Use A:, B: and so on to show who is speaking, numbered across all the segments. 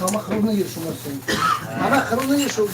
A: Ҳама хирӯз нагир шумо. Ҳама хирӯз нагир шумо.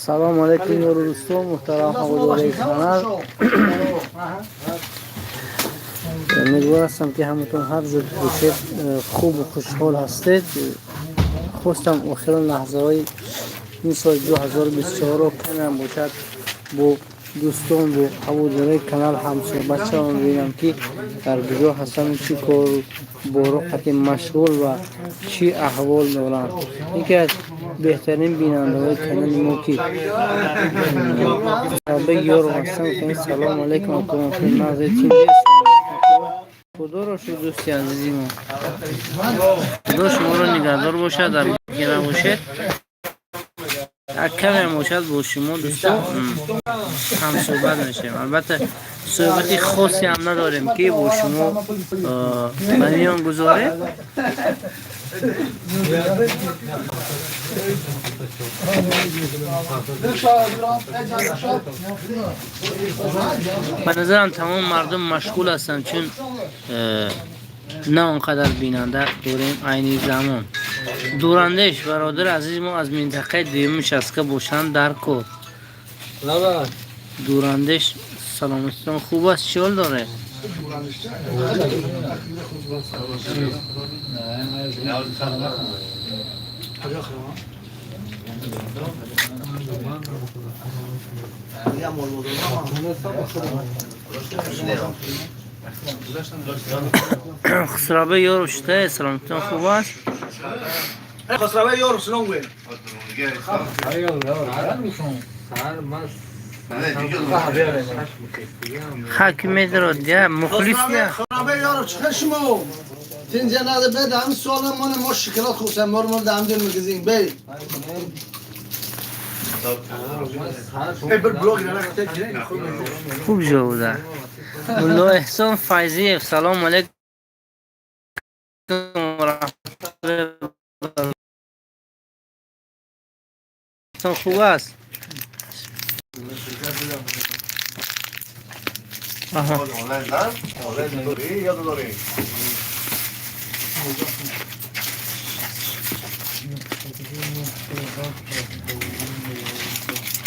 B: Салом алейкум, ёру дӯстон, муҳтарам ҳаводораи канал. Умедвор ҳастам, ки ҳаматон ҳар ҷо бошед, хубу хушҳол ҳастед. Хостам охирон лаҳзаҳои ин соли 2024-ро камеам бошад бо дӯстон, бо ҳаводораи канал ҳамсӯҳбат шавам, бибинам, ки дар куҷо ҳастанд, чӣ кору боро қати машғул ва чӣ аҳвол доранд. Яке аз беҳтарин бинандаҳои канали мо, ки Сабек Ёров ҳастам, гуфтам: «Салому алайкум, акомази тинҷ?» Худоро шукр, дӯсти азизи мо, Худо шуморо нигаҳдор бошад, дар ки набошед. Як камеам бошад бо шумо, дӯсто, ҳамсӯҳбат мешавем. Албатта, суҳбати хосе ҳам надорем, ки бо шумо ба миён гузорем. Ба назарам, тамоми мардум машғул ҳастанд, чун на он қадар бинанда дорем айни замон. Дурандеш, бародари азизи мо, аз минтақаи дуюми участка бошанд дар кор. Дурандеш, саломатитон хуб аст, чӣ ҳол доред? Хусрабе Ёров, шута саломатитон хуб аст?
A: Хусрабе Ёров, салом гӯем.
B: Хаки медорад я мухлис я.
A: Хусрабе Ёров, чӣ хел шумо? Тинҷа наде бед, ҳамин суола моне мо шоколад хӯрсем, мор мор дам дил мегизем, бей.
B: Хуб ҷо буда. Мулло Эҳсон Файзиев, салому алайкум. Хуб аст? Аҳа.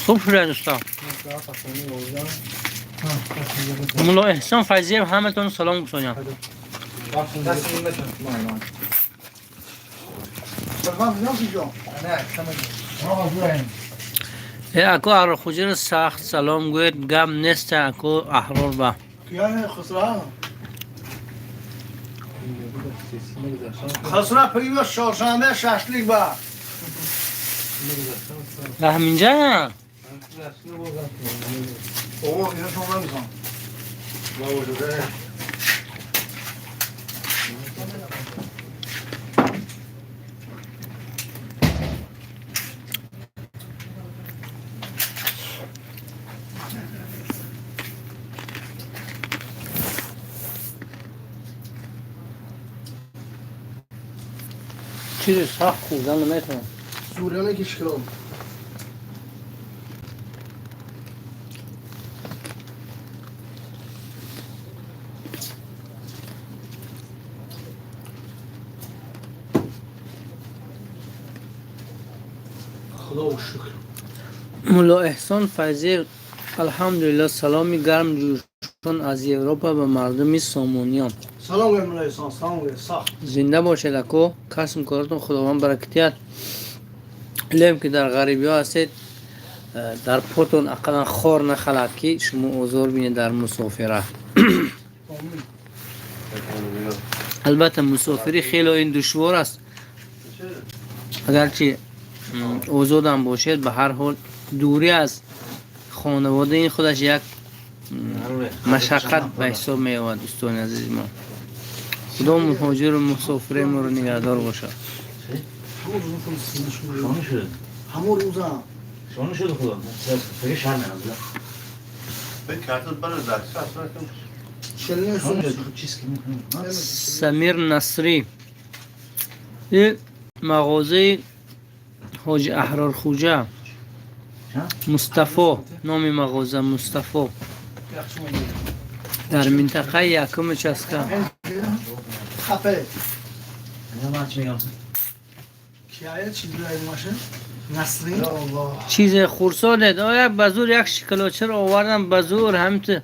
B: Хуб шуда, дӯстон. Мулло Эҳсон Файзиев, ҳаматон салом гусоням. Э, ако Аҳрорхуҷиро сахт салом гӯед, гап неста, ако Аҳрор ба.
A: Хусра привез чоршанбе шашлик ба.
B: Ҳаминҷа?
A: О, ино шумо намезан.
B: Чизи сахт хӯрдан наметавонам.
A: Суриянه که شکلات. خدا و شکر.
B: Мулло Эҳсон Файзӣ, алҳамдулилло, саломи гарм ҷӯшон аз Европа ба мардуми Сомониён.
A: سلام گویم مولای احسان، سلام گویم سخت.
B: Зинда бошед, ако, касбу коротон Худованд баракатият. Илоҳем, ки дар ғарибиҳо ҳастед, дар потон ақаллан хор нахалад, ки шумо озор бинед дар мусофират.
A: آمین.
B: Албатта, мусофирӣ хело ин душвор аст, агарчи озодам бошед, ба ҳар ҳол дурӣ аз хонавода ин худаш як машаққат ба ҳисоб меовад. Дӯстони азизи мо, Худо муҳоҷиру мусофири моро нигаҳдор бошад.
A: همون روز فرستادنشون.
C: شانه شده.
A: همون روزم.
C: شانه شده خدا. فکر شرم از
D: به کارت برای دست اصلا
A: چلنی.
C: شانه شده چیز که میکنم.
B: Самир Насрӣ, и мағозаи ҳоҷи Аҳрорхуҷа Мустафо, номи мағоза Мустафо, дар минтақаи якум участка.
A: خفه.
C: من چی میگم؟
A: کیه چی برای ماشین نسرین یا الله.
B: Чизе хурсодед оя? Ба зур як шоколочаро овардам, ба зур ҳамту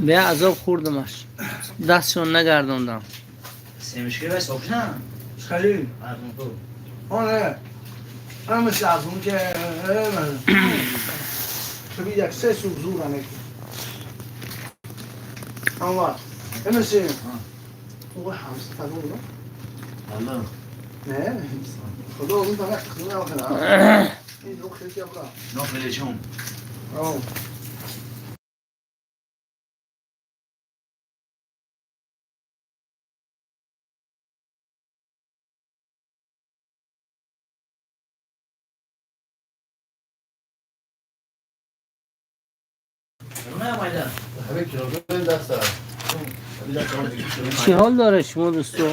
B: беазоб хӯрдамаш, дастшон нагардондам.
C: سیمشکی بس آبشن.
A: خیلی.
C: از اون تو.
A: آره من مثل از اون که تو یک سه سوق زورنه آن مثل او همسه فضا بود.
C: الله.
A: نه خدا اون طرف خدا آخر این دو خیلی که برا.
C: ناخل چون.
A: آه.
C: نه مایده.
D: همه کلاسای دست دارم.
B: Чӣ ҳол доред шумо, дӯсто?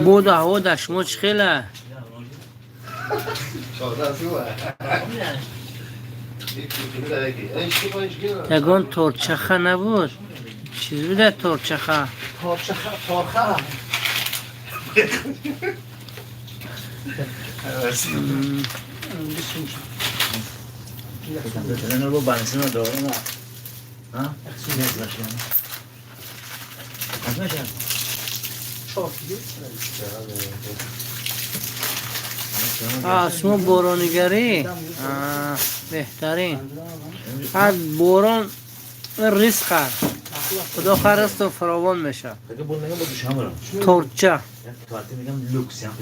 B: Боду ҳаво дар шумо чӣ хела? Ягон торчаха набуд, чиз буда, торчаха?
A: تارچخ تارخه.
C: مثلا رو بنسینا داره نه. ها؟ نه باشه.
A: چهار کیلو.
B: Шумо боронигарӣ, беҳтарин. Ҳар борон ризқ аст, Худо хар ризқто фаровон мешавад.
C: فکر بود میگم با دوشم برم.
B: Торча.
C: یک میگم لوکس هم.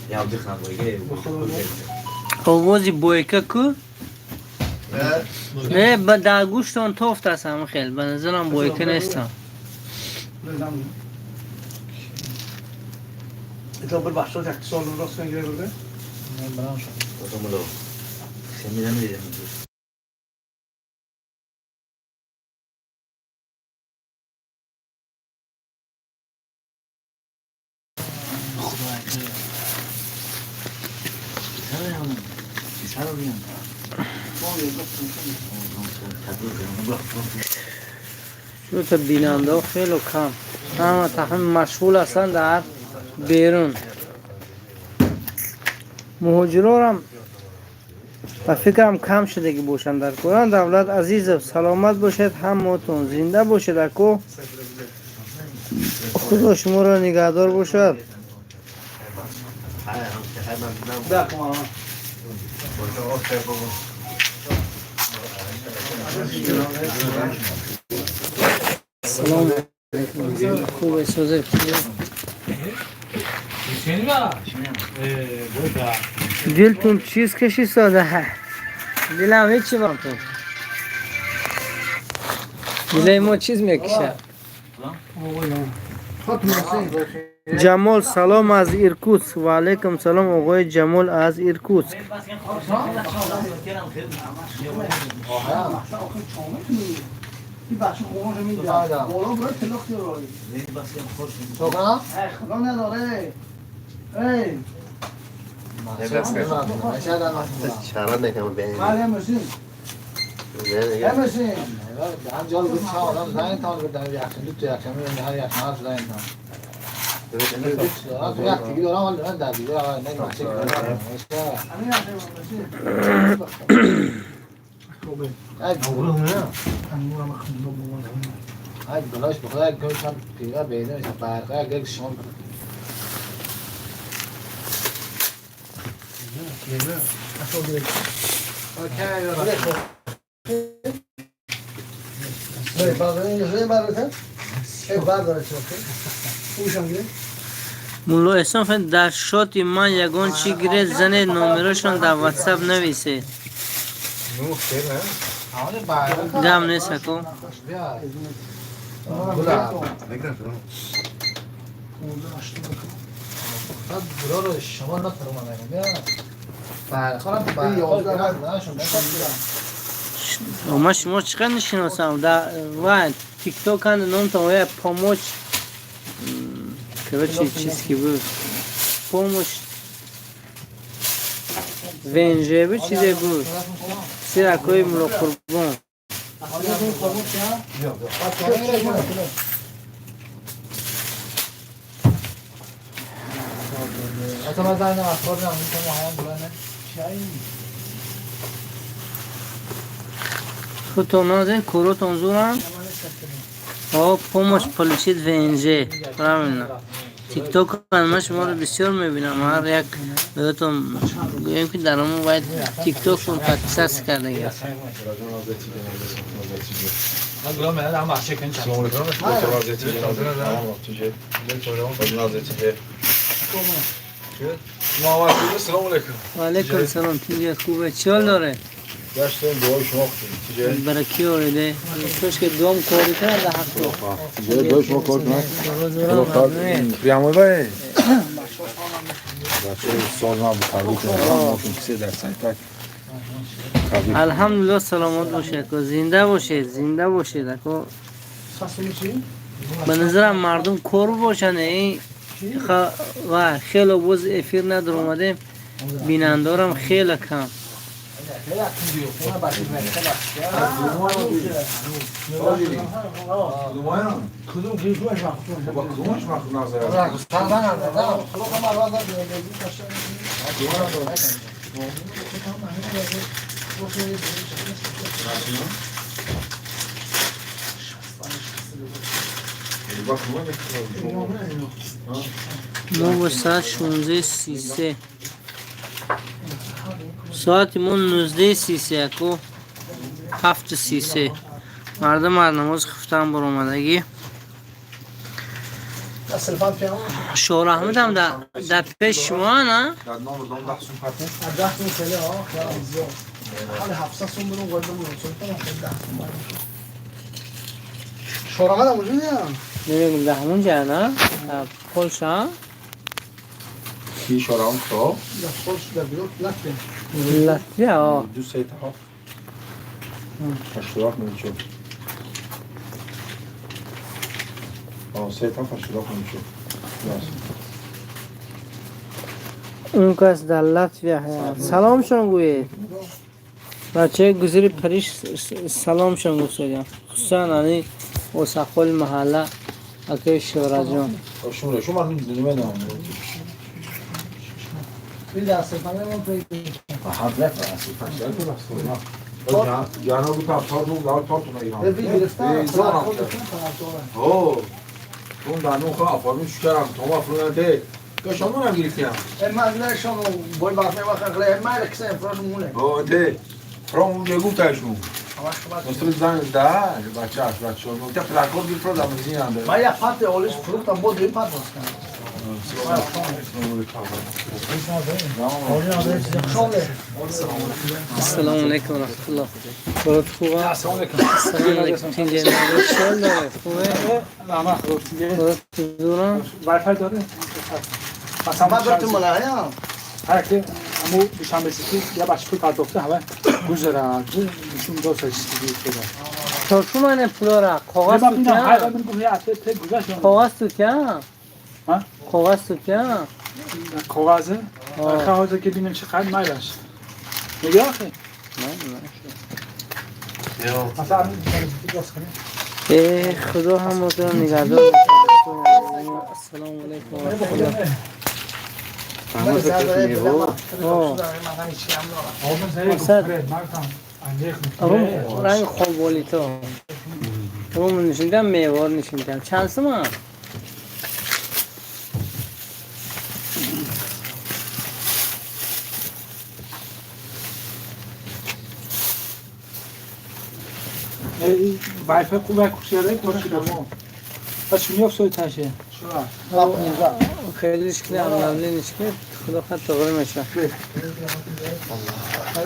C: یا بخنم باید.
B: Овози бойка ку не ба дар гӯштон тофт аст, ҳама хел ба назарам бойка нестам.
A: ایتا بر بخشات یک سال راست نگیره برده.
C: برام شد. ملو. سمیدم دیدم. خدا سر بیام.
B: Чӯта бинандаҳо хело кам, ҳама тахмин машғул ҳастанд дар берун. Муҳоҷирорам ба фикрам кам шудагӣ бошанд дар коран. Давлат Азизов, саломат бошед ҳамотон, зинда бошед, ако, Худо шуморо нигаҳдор бошад.
A: ده تومن.
B: Салом алейкум, хуб эҳсозед? Дилтун чиз кашистода? Дилам ҳечи бамтун, дилаи мо чиз мекушад. Ҷамол, салом аз Иркутск. Ва алайкум салом, оғои Ҷамол аз Иркутск.
A: این بخش خوباشو میگیرم بالا برای تلخ داره. خدا نداره. ای
D: چرا نکنم بین
A: بله ماشین. ماشین.
E: هم جال بود چه آدم زنگ تان گفتم یخچال دو تا یخچال می‌بینی هر یخچال هفت زنگ تان. تو یک دیگه دارم حالا من در دیگه نه بچه
A: همین ماشین.
E: ای بلاش بخدا یک گوش هم پیدا بیده میشه برقه یک گوش شما
B: Мулло Эҳсон, дар шоти ман ягон чӣ гиред, зане номерошон дар ватсап нависед. Гам нест, ако.
E: شما
B: Ма шумо чӣ қадр нишиносам? Ва тикток анд номтон оя помочь, короче, чиз ки буд, помощь ВНЖ буд, чизе буд. Сиракои Мулло Қурбон. Худтон назен, коротон зурам. О, помощь получить ВНЖ. Правильно. Тикток ман шуморо бисёр мебинам. Ҳар як беҳатон гӯем, ки дар ҳамон бояд тиктокон подписаться кардаги. Ва алайкум салом, тинҷат, хубе? Чӣ ҳол доред?
F: گشتم دعای شما خوشیم.
B: برکی اوریده کاش که دوم کوری کنه در حق تو.
F: دعای شما کار کنم. پیامو بای. بچه سال نو تبریک میگم. کسی در سایت.
B: الحمدلله، سلامت باشید، زنده باشید، زنده باشید اکو. به نظرم مردم کور باشن این و خیلی باز افیر ندار اومدیم، بینندارم خیلی کم.
F: کدوم کدومش مخصوص با کدومش مخصوص نظر؟
B: ما با ساعت 16:33، соати мо 19:33 аку, 7:33. Мардум аз намоз хуфтан баромадагӣ. Шораҳмадам дар пеш шумо на.
F: در نام دام ده سوم پتو.
A: ده سوم خیلی ها خیلی زیاد. حال 700 سوم برون قلب برون سوم ده سوم. شورا موجوده.
B: نمیگم در همون جا نه در پولشا.
F: کی شورا تو؟
A: در پولش در بیروت لاتویا.
B: لاتویا.
F: دو سه تا هفت. 87 میشه. آه سه تا 87 میشه.
B: اون کس در لاتویا саломшон гӯед, бачаи гузири Париж, саломшон гуфтагам, хусусан ани осақоли маҳалла акаи Шораҷон.
F: شما شما من نمیدونم. حمله جناب تا تا تو تا تو ایران. اوه اون دانو خو افارمی شکرم تو ما فرونده که شما هم گرفتیم.
A: ما شما بой باقی وقت غله ما رکسن فرون مونه.
F: اوه ده فرون اونجا گفتشون. مثل زن ده بچه بچه تا پلاکور گیر فرو دمزین انده.
A: ما یه پات اولش فروختم بود این پات واسه.
B: السلام علیکم و رحمت الله. برات خوبه؟
E: السلام علیکم.
B: السلام علیکم. تینجه چال داره خوبه؟ برات دورم
E: وای فای داره؟
A: مثلا براتون ملایا.
E: هر کی امو دوشنبه سیتی یا بچه پول پرداخته همه گذرن نشون داد سیتی شده.
B: Чоршумане пулора коғаз тутя. Коғаз тутя. Коғаз тутя.
G: коғазе? Хоҳозе ки бинем чӣ қадр майлаш. Мегӣ охи?
B: Худо ҳаматон нигаҳдор. Ассалому алайкум ва раҳматуллоҳ. Ранг хоболито. Рум нишиндам, мевор нишиндам. Чанд суман?
G: وایفای خوب کوشیده کوشیده بس شما افسوس تاشه
B: خیلی شکلی عملی نشکلی خدا خط تغییر میشه.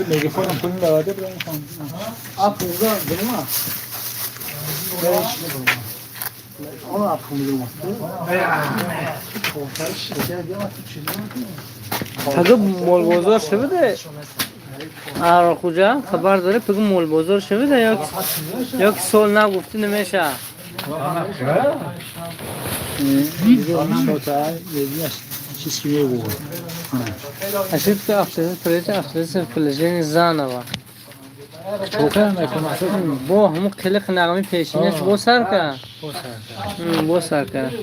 G: میگفونم پول داده بودم
A: آب 15 değil mi? Onu آب 15
B: پگو مول بازار شده آره خبر داره پگو مول بازار شده یا که سال نگفتی نمیشه. Ошибка автоза приложение заново. Бо ҳамун қилиқ нағми пешинаш бо сар кард. Бо сар кард.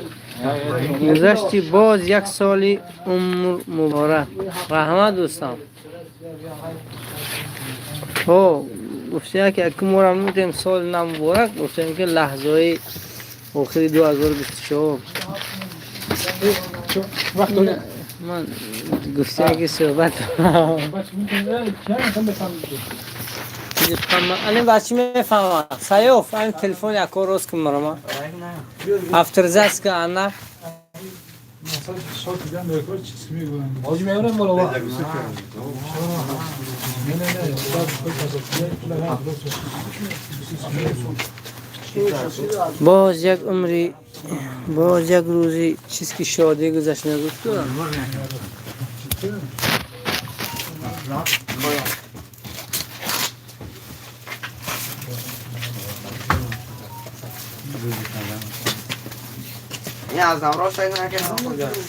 B: Гузашти боз як соли умр муборак. Раҳмат дӯстам. О, гуфтем ки аки моро мегӯем соли нав муборак, гуфтем ки лаҳзаҳои охири 2024. Ман гуфтем ки суҳбат ани бачи мефаҳмам. Саёф, ани телефон яко рост кун марома. Авторизатска ана. Боз як умри, боз як рӯзи чиз ки шодӣ гузашт мегуфт.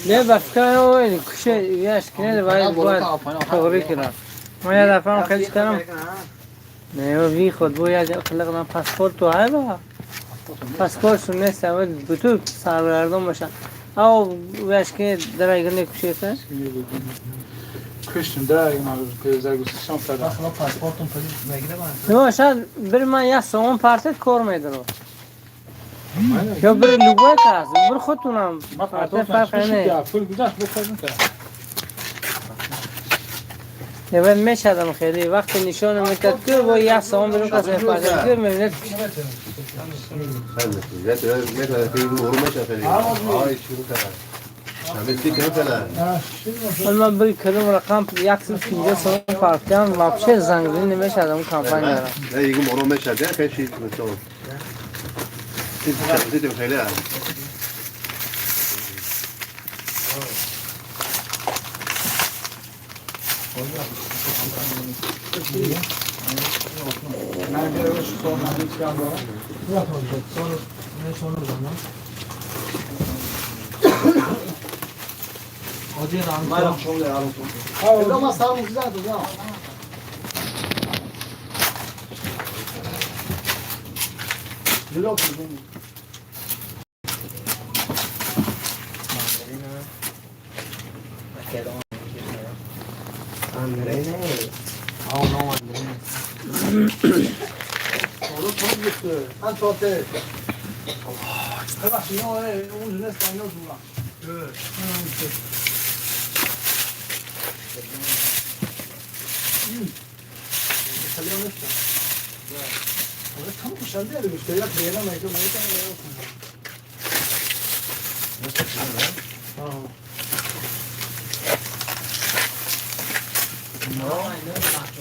B: نه بفکر کشه یش کنه باید تغییر کنم. من یه دفعه هم خیلی کردم. نه وی خود باید خلق من پاسپورت تو های با پاسپورت نیست اما بتو سرگردان باشم. او ویش که درای گنده کشه تا؟
G: کشتم درای من زرگوشم فردا.
B: نه شاید بر من یه سوم پارتت کار میدارم. یا بر لوبه کاز بر خودتونم پارتت فرق نه.
G: پول گذاشت بخورم که.
B: نه میشدم خیلی وقت نشان میداد که با یه سوم برم کس پارتت که میبینید. من بری کدوم رقم 150 سوم پارتیم вообще زنگ نمیشدم اون کمپانی را.
D: نه یه مورو میشد خیلی خیلی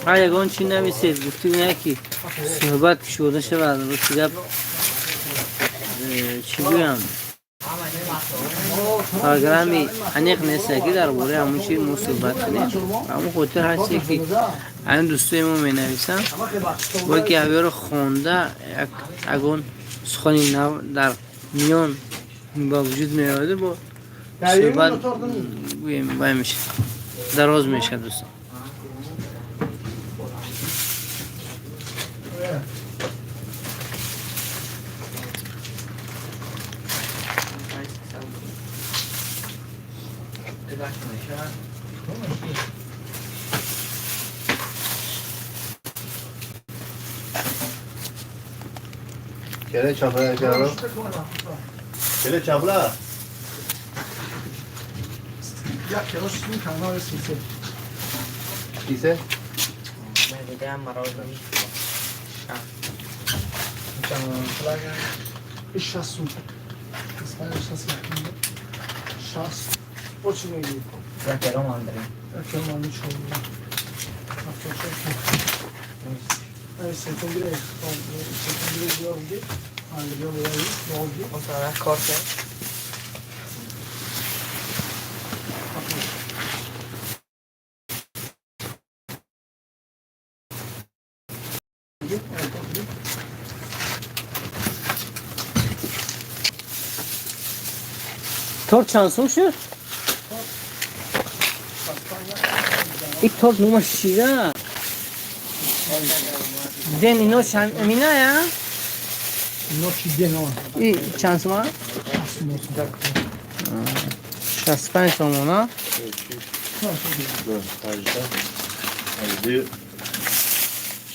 D: ҳар ягон чӣ нависед, гуфтем яки суҳбат кушода шавад. Рости гап чӣ гӯям,
B: Программи аниқ нест, ки дар бораи ҳамун чи мо суҳбат кунем. Ҳамун хотир ҳасте, ки ҳамин дӯстои мо менависанд, бояд ки ҳавёро хонда, ягон сухани нав дар миён ба вуҷуд меояду бо суҳбат гӯем, вай мешавад, дароз мешавад, дӯстон.
D: Kele çapla canım. Kele çapla.
A: Як кило сум канал сисе.
D: Кисе?
A: 60 сум. 60. 60. О чӣ мегӣ?
H: Як кило мандарин.
A: Як кило мандарин чор. 74. Сетон гире. Сетон гире георги. Ангелия георги.
H: مثلا کارت.
B: Торт чанд сум шуд? Ин торт нума шира. Ден ино чанд амина я?
A: Ино чи ден он?
B: И чанд сума? 65 сомона.
D: 18,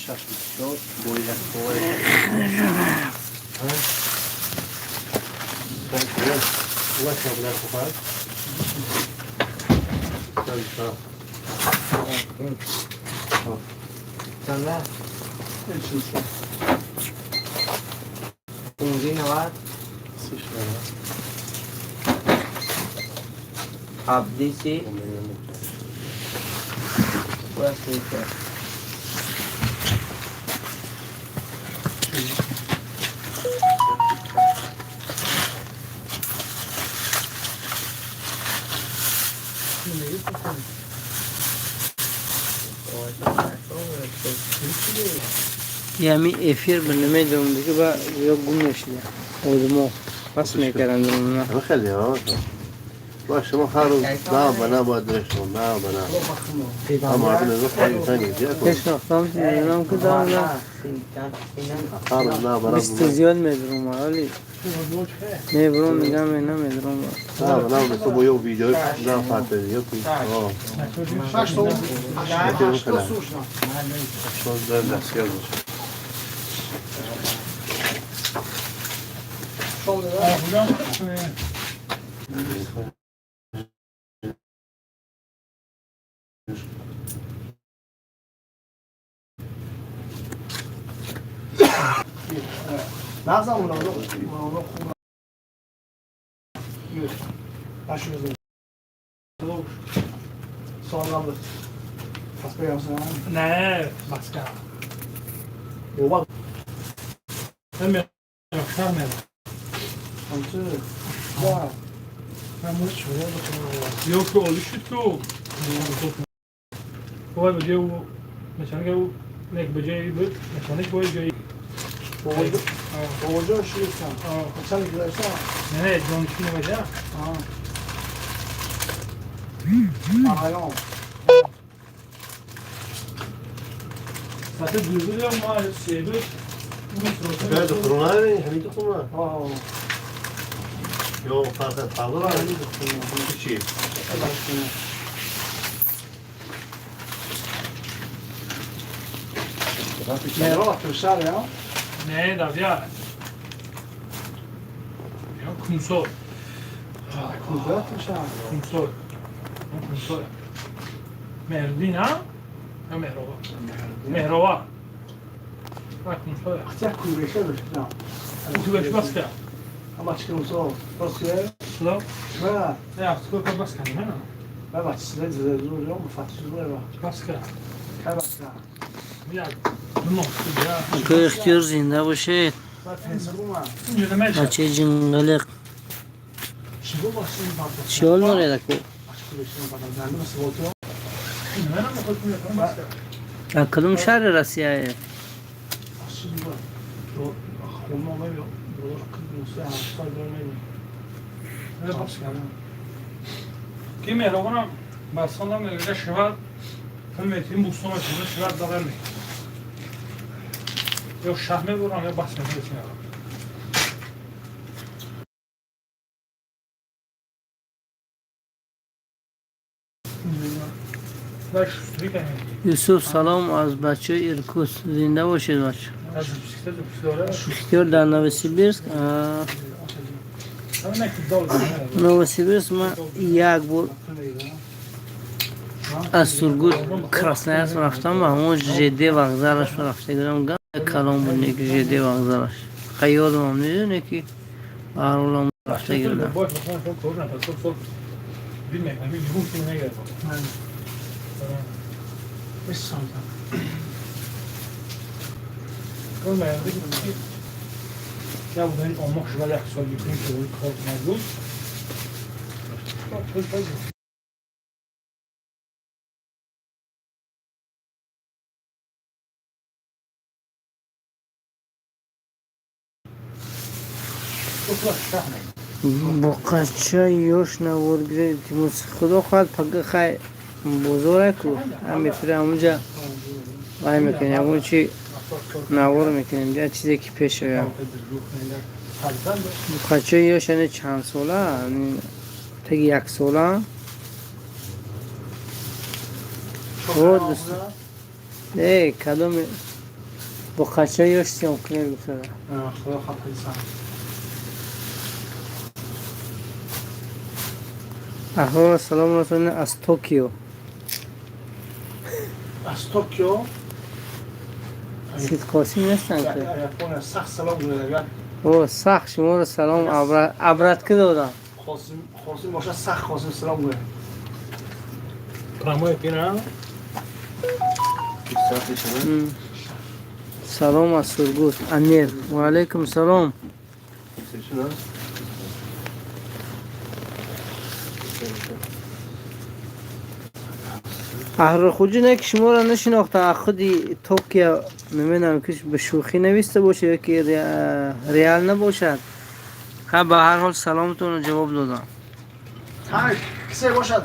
D: 64, бо як бо
H: چنده؟ 15 90. عبدی سی و سیکر.
B: Ями эфир ба намедонам, дига ба ё гум мешида. Одамо пас мекарданд на.
D: خیلی ها با شما هر روز نه به نه باید شما نه به نه اما مردم از خواهی تنگی
B: Пешнохтам, медонам, ки дам на.
D: هر روز نه به نه.
B: Бисту зиёд медурам, вале мебурам, мегам, намедурам.
D: نه به نه به تو با یه ویدیو نه فرق دیگه آه
A: 6 сум. 80 сум.
D: شما دستگاه باشه.
A: نغزم اونا رو خوب نشون. سوال بود. پس بگم
G: نه مسکن.
A: بابا.
G: نمی‌دونم نمی‌دونم.
A: نه.
G: یو که عالی شد تو باید به جای او مکانیک او نه به جای بود مکانیک باید جای
A: بابا جان شیرستم. چند گذاشتم؟
G: نه جانشین باشه.
A: آیام.
G: ساعت 2 ما سه بود.
D: هذا خرونه همین خرونه.
A: آه.
D: یا فرق فرق همین خرونه چی؟
A: مهراب تو شهر یا؟
G: نه دویا. یا کنسول.
A: کجا تو شهر؟
G: کنسول. کنسول. مهردین ها؟ یا مهرابا؟ مهرابا. نه کنسول.
A: اختیار کوبشه بشه. نه.
G: کوبش بس کرد.
A: اما چی کنسول؟ بس کرد؟
G: نه.
A: نه.
G: نه اختیار کار بس کرد نه.
A: نه بچه سه زور رو مفتش رو.
G: بس کرد.
A: بس کرد.
B: Акои ихтиёр, зинда бошед. Бачаи ҷингалиқ. Чиол доред аку? А кадом шаҳри Россияе?
G: Ки меҳрубонам басонам мега шивад пул метим бустона чиза шивад зарар ме. Ё шаҳ мебурам ё бас мебурам.
B: Юсуф салом аз бачаи Иркутс. Зинда бошед бача. Ихтиёр дар Новосибирск. Новосибирск ман як бор аз Сургут Красноярск рафтам ва ҳамон ЖД вокзалаш рафта гирам. Гап калон буд неки ЖД вокзалаш. Хаёлам медоне ки ҳаролам рафта гирдам. Боқача ёш навор гиред илтимос. Худо хоҳад пага хай бозора ку ҳами пира ҳамунҷа вай мекунем, ягон чи навор мекунем, я чизе ки пеш ояд. Боқачаи ёш яъне чанд сола? Таги як сола? О, дӯст. Э, кадом боқачаи ёш сиём кунем гуфтада. Аҳрор салом расонед аз Токио.
A: Аз Токио?
B: Сид Қосим нестанд ки?
A: Япония сахт салом гӯяд.
B: О, сахт шуморо салом абратка додам.
A: Қосим, Қосим бошад сахт Қосим салом гӯяд.
G: Прямой эфир, а?
B: Салом аз Сургут. Амир. Ва алайкум салом. Аҳрор не ки шуморо нашинохта, аз худи Токио намедонам ки ба шӯхӣ нависта бошад ё ки реал набошад. Ха ба ҳар ҳол саломтонро ҷавоб додам.
A: Ҳар кисе бошад,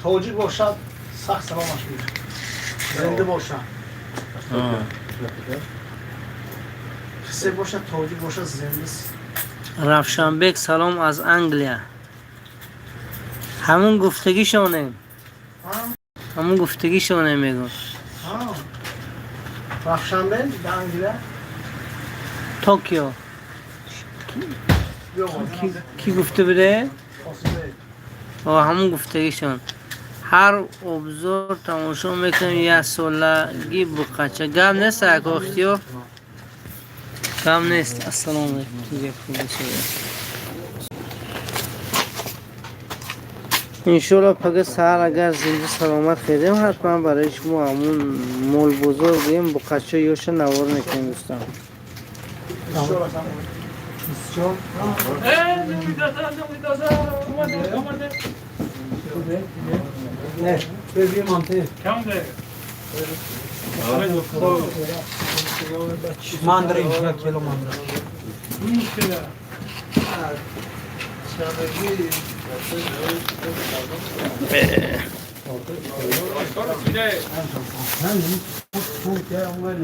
A: тоҷик бошад, сахт саломаш гӯяд. Зинда бошад. Кисе бошад, тоҷик бошад, зинда.
B: Равшанбек салом аз Англия. Ҳамун гуфтагишонем. Ҳамун гуфтагишонем мегӯм.
A: Равшанбек дар Англия?
B: Токио. Ки гуфта буде? Ҳамун гуфтагишон. Ҳар обзор тамошо мекунем як солаги буқача. Гап нест ака Ихтиёр? Гап нест. Ассалому алайкум. Иншоалло пага саҳар агар зинда саломат хезем ҳатман барои шумо ҳамун молбозор гӯем буқача ёша навор мекунем дӯстон.
I: Mandarin, як кило мандарин.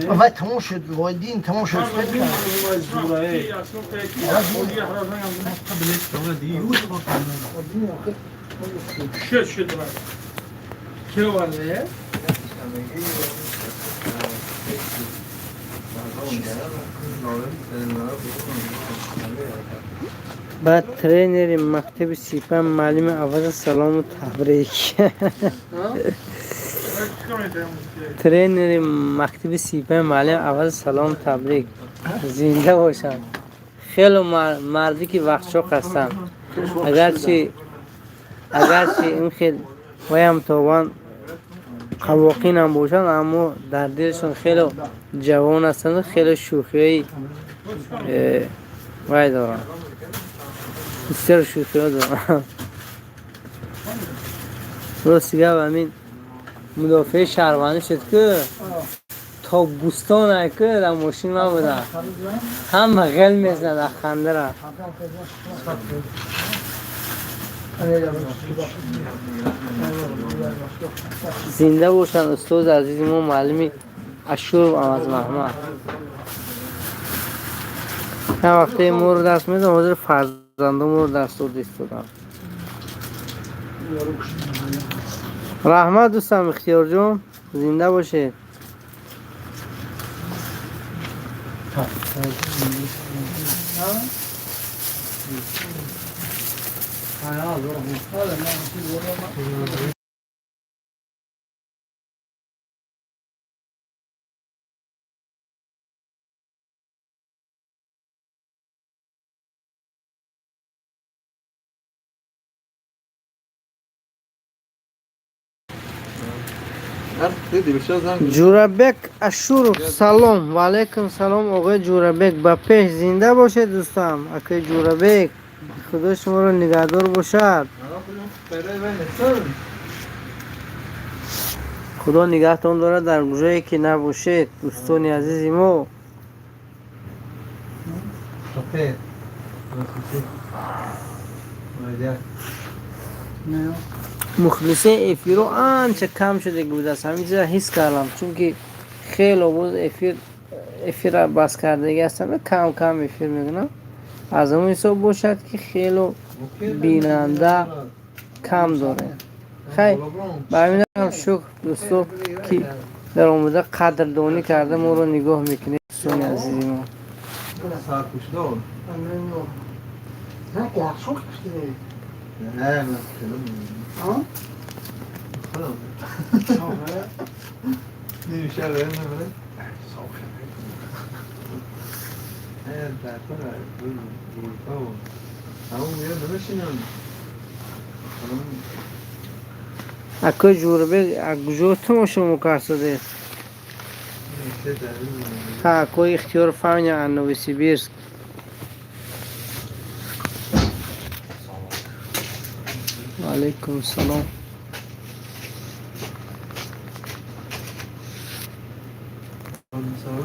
A: Вай тамом шуд, войдин тамом шуд.
B: Баъд тренери мактаби сипа муаллими аввала салому табрик. Тренери мактаби сипа муаллими аввала салому табрик. Зинда бошанд. Хеле марди ки вақтшоқ ҳастанд. Агарчи ин хел ваям тобан қавоқин ҳам бошанд, аммо дар дилшон хеле ҷавон ҳастанд, хеле шӯхиҳои вай доранд. Бисёр шӯхиҳо дорам. Рости гап, ҳамин мудофиаи шаҳрвандӣ шуд, ку то Бӯстон ку дар мошин ман будам, ҳама ғел мезанад аз хандара. Зинда бошанд устози азизи мо, муаллими Ашуров Авазмаҳмад. Ҳам вақте моро дарс медодам, ҳозир фарзандо моро дарс дода истодам. Раҳмат, дӯстам Ихтиёрҷон, зинда бошед. Ҷӯрабек Ашуров, салом. Ваалайкум салом, оғои Ҷӯрабек, ба пеш, зинда бошед, дӯстам, акаи Ҷӯрабек, Худо шуморо нигаҳдор бошад. Худо нигаҳтон дорад дар ҷое ки набошед, дӯстони азизи мо. Мухлисаи эфиро анча кам шуда будааст, ҳамин чиза ҳис кардам, чунки хело боз эфир эфира бас кардагӣ ҳастам, кам кам эфир мекунам. Аз ҳамон ҳисоб бошад, ки хело бинанда кам дорем. Хай, ба ҳаминам шукр, дӯсто, ки дар омода қадрдонӣ карда моро нигоҳ мекунед, дӯстони азизи мо.
E: نه من خودم خودم نمیشه نه. نه در کل همون میاد نمیشینم.
B: Акои Ҷӯрабек, куҷо тамошо мекарсодед? Ҳа, акои Ихтиёр Фаня аз Новосибирск. Ваалайкум салом.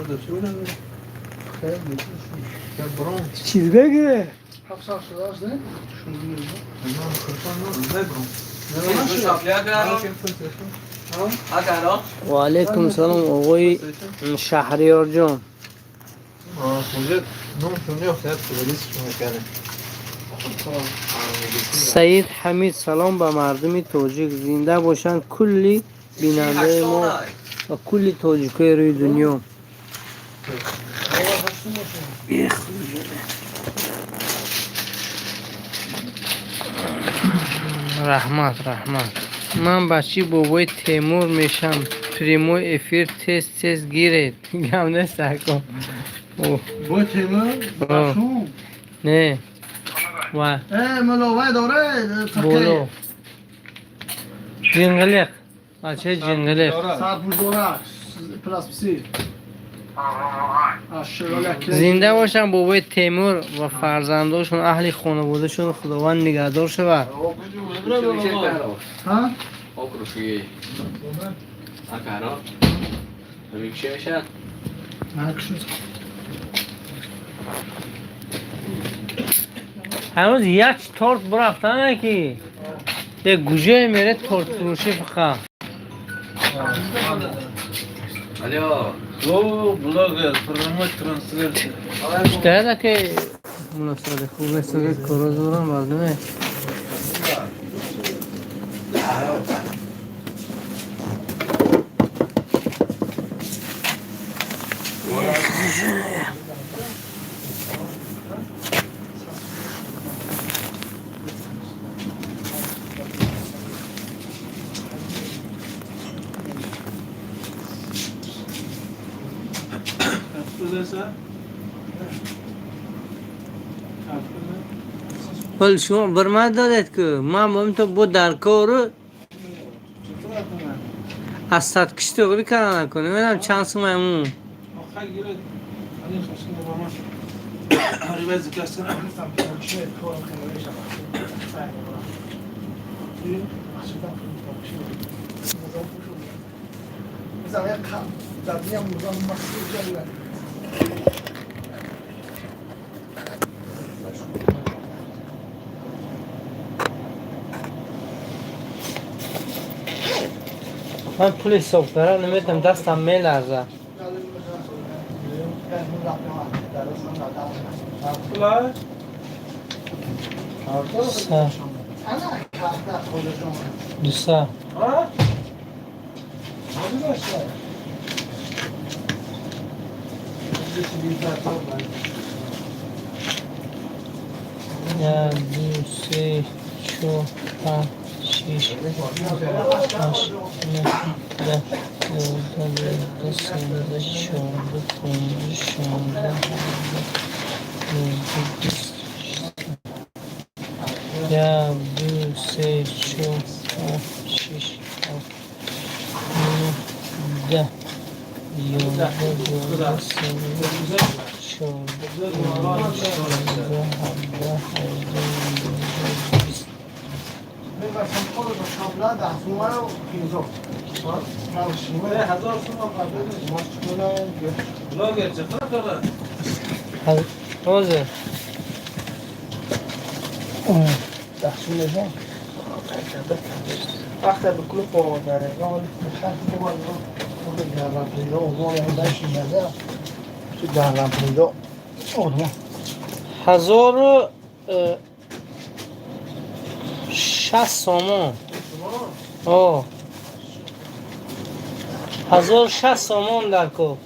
E: داشته بودم
B: چیز بگه.
A: 7 سال شده است، نه؟
E: من خرفان نه برام.
B: Ваалайкум салом, оғои Шаҳриёрҷон.
E: نومشون میفته پلیسشون میکنه.
B: Саид Ҳамид, салом ба мардуми тоҷик, зинда бошанд кулли бинандаи мо ва кулли тоҷикои рӯи дунё. Ех, раҳмат, раҳмат. Ман бачаи бобои Темур мешам. Прямой эфир тез тез гиред, гап нест, ако.
A: Бо Темур?
B: А. Не ва.
A: Муловай дора.
B: Боло ҷинғилиқ, бачаи ҷинғилиқ.
A: Сарпӯш дора. Плюс пси.
B: Зинда бошанд бобои Темур ва фарзандошон, аҳли хонаводашон, Худованд нигаҳдор шавад.
A: Ҳа?
J: Окружки. Акаро. Ҳамин чӣ мешавад?
B: Ҳанӯз як торт бурафтана, ки е гужае мере тортфурӯшӣ фақат.
J: Алло.
G: О, блогер, прямой трансляция.
B: Штаяда ки муносибати хуб нест, коро зорам мардуме. Вале шумо бір ман додед, ку ман бо то бо дар кору аз садкиш тоғри кара накунем, медам чанд сумаймун.
G: آخر گیره. علی خشن با ما.
B: من پول حساب کردن نمیتونم، دستم میلرزه. سه دو سه یک دو سه چهار پنج شش هشت نه ده یازده دوازده سیزده چهارده پونزده شانزده هفده نوزده بیست یک دو سه چهار پنج شش هفت نه ده یازده دوازده سیزده چهارده پونزده شانزده هفده هجده نوزده بیست. حاضر
E: وقت به کلوب با داره
B: 1060 сомон. 1060 сомон дар кор.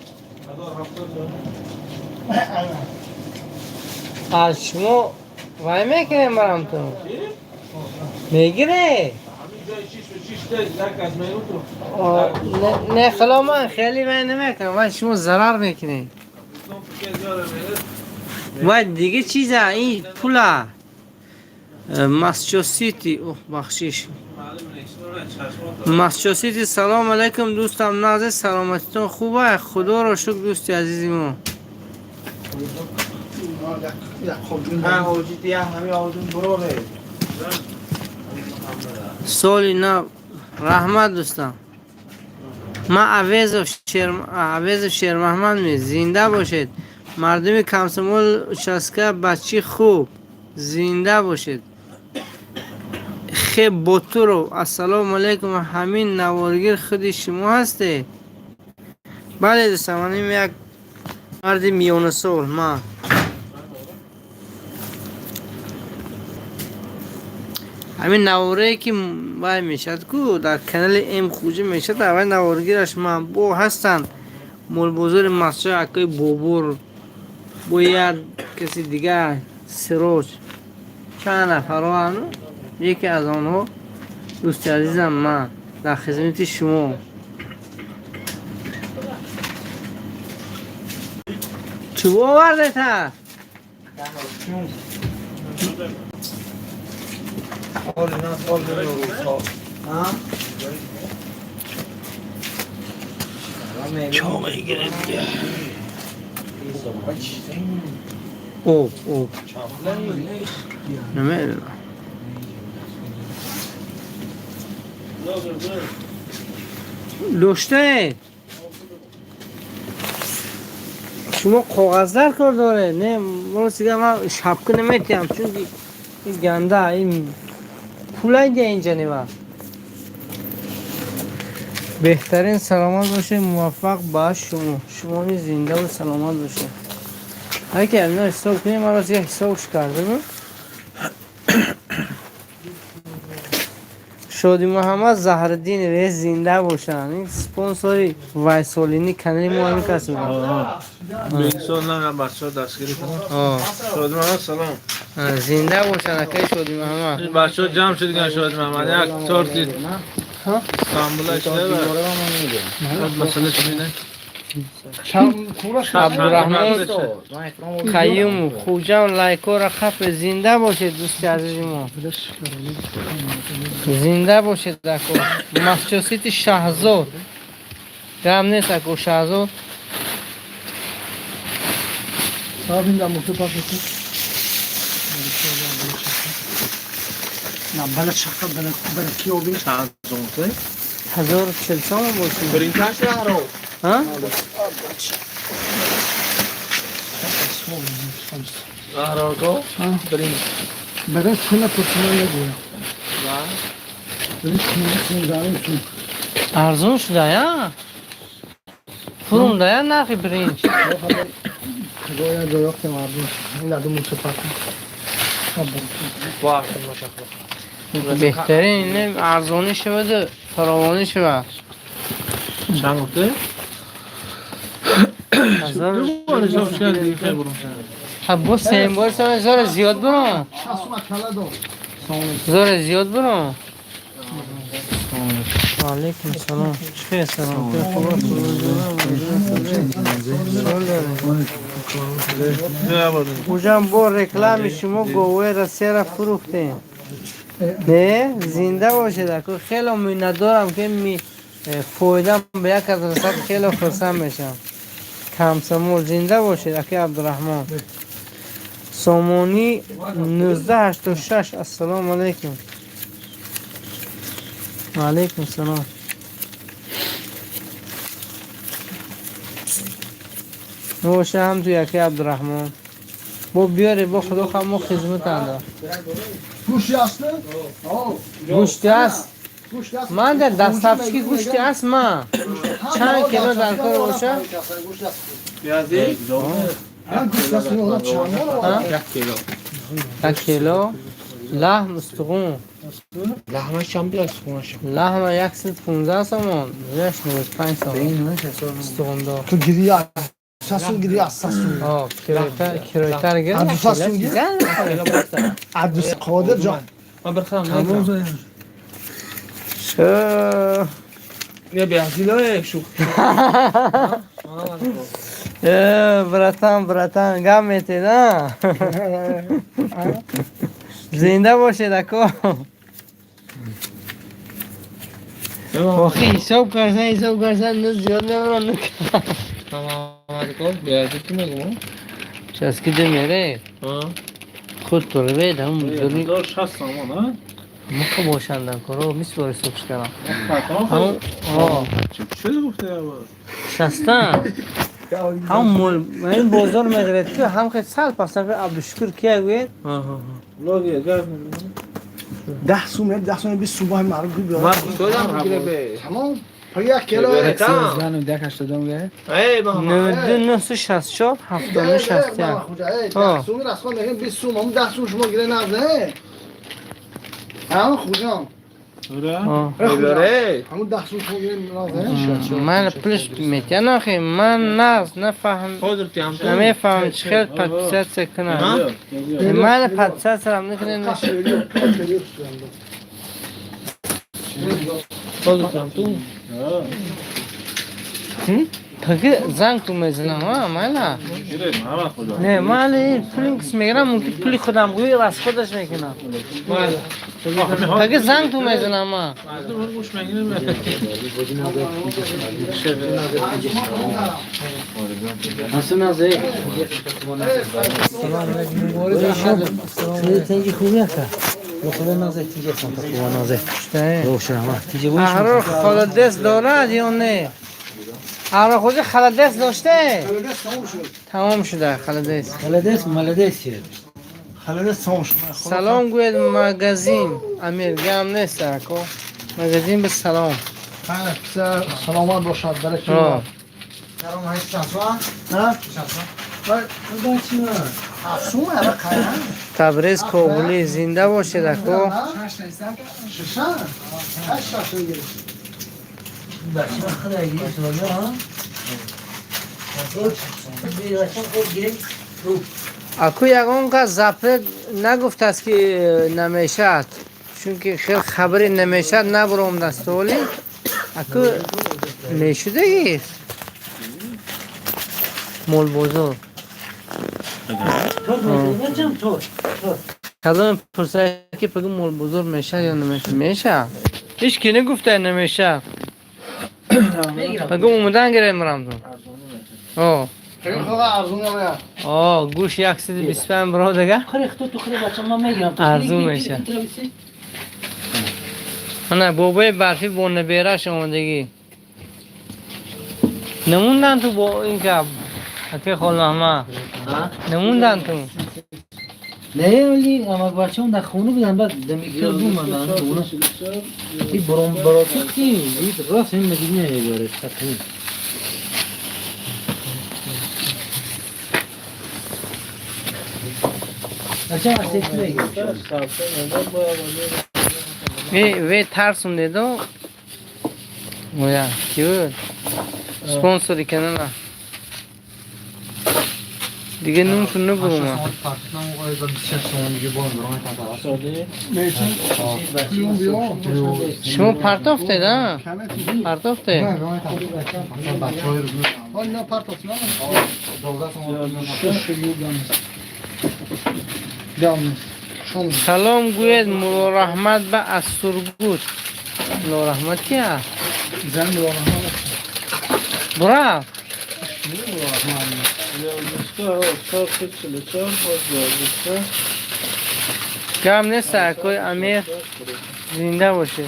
B: Аз шумо вай мекунем барамтон. Мегире? Не хало ман хеле вай намекунам, вай шумо зарар мекунед. Вай дига чиза ин пула. Масчосити, оҳ бахшиш. Масчосити салом алейкум дӯстам Назир, саломатитон хуб аст? Худоро шукр дӯсти азизи мо. Соли нав раҳмат дӯстам. Ман Авезов Шермаҳмад мез. Зинда бошед. Мардуми Комсомол участка бачи хуб. Зинда бошед. Хеб Ботуров, ассалому алайкум, ҳамин наворгир худи шумо ҳастед? Бале дӯстам, ман як марди миёнасол ман. Ҳамин наворае ки вай мешавад ку дар канали М Хуҷа мешавад, аввал наворгираш ман бо ҳастанд молбозори масҷид акои Бобур, бо як каси дигар Сироҷ, чанд нафарҳо, яке аз онҳо дӯсти азизам ман дар хизмати шумо. Чӣ овардед ҳа? Об, об. Намедонам. Доштаед? Шумо коғаз дар кор доред? Не, рост ман шапка наметиҳам, чунки ин ганда, ин пулайдия инҷа нева. Беҳтарин, саломат бошед, муваффақ ба шумо. Шумо низ зиндаву саломат бошед. Аки амина ҳисоб кунем, ман рост ҳисобш кардам. Шоди Муҳаммад Заҳриддин рез зинда бошанд. Ин спонсори вайсолини канали мо ҳамин кас буд.
F: Бексол на бачаҳо дастгирӣ кунанд. Шоди Муҳаммад салом.
B: Зинда бошанд акаи Шоди Муҳаммад.
F: Ин бачаҳо ҷамъ шуданд Шоди Муҳаммад. Як торти Стамбула ишлева. Масъала чӣ мена?
B: Абдурраҳмон Қаюмов, Хуҷам лайкора қафе зинда бошед дӯсти азизи мо. Зинда бошед ако. Масчосити Шаҳзод. Гам нест ако Шаҳзод.
A: Abim de mutlu patlısı. نه بلد شخص بلد بلد کی آبی؟
B: 1040 сомон бошед.
J: برین شهر
B: ҳа?
J: برین
A: برای پول پرسمان نگویم. برای پول داریم تو.
B: Арзон шуда я? Фурумда я нархи биринҷ.
A: خدایا جایخت مردم این لدو موتو پاکن.
B: Беҳтарин ин арзонӣ шаваду фаровонӣ шавад.
J: چند گفته؟
B: Ҳа, бо сеюм бор сама зора зиёд буром. Зора зиёд буром. Алейкум салом. Чӣ хел, салом? Хуб аст? Уҷам бо реклами шумо говои Россияра фурӯхтем. Не, зинда бошед, аку, хело миннатдорам, ки ми фоидам ба як аз расад, хело хурсанд мешавам. Комсомол, зинда бошед, аки Абдураҳмон. Сомонӣ 1986. Ассалому алайкум. Ва алайкум салом. Боша ҳам ту, яки Абдураҳмон. Бо биёре, бо худо хоҳ мо хизмат анда.
A: گوشی هست؟
B: Гӯшти аст. Ман дар доставщики гӯшти аст ман. Чанд кило дар кор боша?
J: پیازی؟
B: Ҳа?
J: 1 کیلو.
B: 1 кило лаҳм, устухун.
J: لحمه چند بیاز خونش؟
B: Лаҳма 115 сомон, 95 сомон. Устухундор.
A: تو گیری ساسون گیری از ساسون.
B: О, кироятар гир.
A: Абду сасун гир. عبد قادر جان.
J: من برخم نمی‌کنم.
B: Э,
J: یه بیازی لای شوخ.
B: Э, братан, братан, гап метед, а? Зинда бошед, ако. Охи, ҳисоб кардан, ҳисоб кардан, ну зиёд мебарам, ну кам.
J: بیازی کی میگم؟
B: Часкида мере? Худ турвед, ҳам дури
G: 1060 сомон, ҳа?
B: муха бошандан коро, мисвор ҳисоб шуданам. Ҳамон, о,
G: Чӣ гуфте аввал?
B: Шаста. Ҳам мол, ин бозор мегиред ки ҳам хел сал пастан ки Абдушукур кия гӯед?
A: 10 سوم 10 سوم 20 سوم معروف بیار.
J: من شدم گیره به
A: تمام 1 کیلو.
J: ای بابا.
B: 99 64 79 61.
A: 10 سوم رسما میگیم 20 سوم هم 10 سوم شما گیره نزده هم خوجام.
B: О.
A: همون 10 سوم شما گیره نزده.
B: Ман плюс метиҳам охи, ман нағз нафаҳм намефаҳмам, чӣ хел подписаться кунам. Ман подписаться рам накунем.
J: خودتم تو
B: Паки занг ту мезанам, а майла? Не, ман пули кис мегирам, мумкин пули худам гӯй расходаш мекунам. Паки занг ту мезанам, а?
G: گوش میگیریم.
C: تنجي خوبی که خدا نازه تیجه سانتا خوبا نازه روشن ما تیجه
B: Аҳрор холодец дорад ё не? Аҳрор хоҷа холодец доште? Тамом шуда холодец.
C: خلدس ملدس چیه
A: خلال تمام شد.
B: Салом гӯед магазин. Амир гам нест, ако. Магазин ба салом.
A: پسر سلامت باشد برای
B: О.
A: ها سوم اول قیمت.
B: Табриз Кобулӣ, зинда бошед, ако.
A: ششم هشت شش گرفت.
C: بچه خدا گیری ها
B: Аку, ягон кас запрет нагуфтааст, ки намешавад, чунки хел хабари намешавад набуромдааст толи. Аку, мешудаги молбозор. Кадоме пурсад, ки пагу молбозор мешавад ё намешавад? Мешавад, ҳеҷ ки нагуфта намешавад. Пагу омадан гирем, рамзон. О.
A: خیلی خوب ارزون نمیاد.
B: آه گوش 125 برو دیگه.
I: خری خطو تو خری بچه من میگیرم.
B: ارزون میشه. نه بابای برفی با نبیرش آمدگی. نموندن تو با این که اکی خال محمد نموندن تو.
I: نه ولی اما بچه اون در خونه بودن بعد دمیکتر بومدن خونه. این برام براتی کی راست این مدینه یاره تقریبا.
B: وی ترسون دیدو مویا کی بود اسپانسوری کنم دیگه نومشون نبودم. شما پرتافته نه؟ پرتافته؟ سلام گوید مولا رحمت به از سرگوت. مولا رحمت کیه؟
A: زن مولا رحمت
B: برا کم نیست اکوی امیر زنده باشه.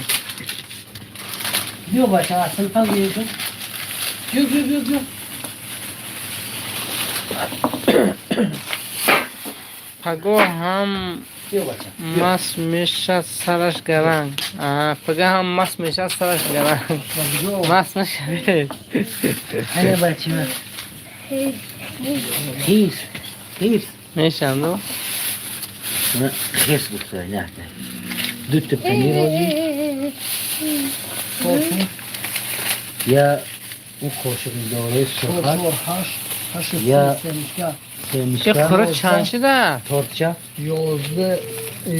I: بیا بچه اصل پنگ بیا بیا بیا بیا.
B: پگاه هم مس میشد سرش گرنگ. پگاه هم مس میشد سرش گرنگ. مس نشد.
I: هنه بچه من خیس خیس
B: میشم دو
I: خیس بود. نه نه دو تا پنیر آجی یا اون قاشق داره سرخک یا
B: چه خورد چند شده؟
I: تورتچه
A: 11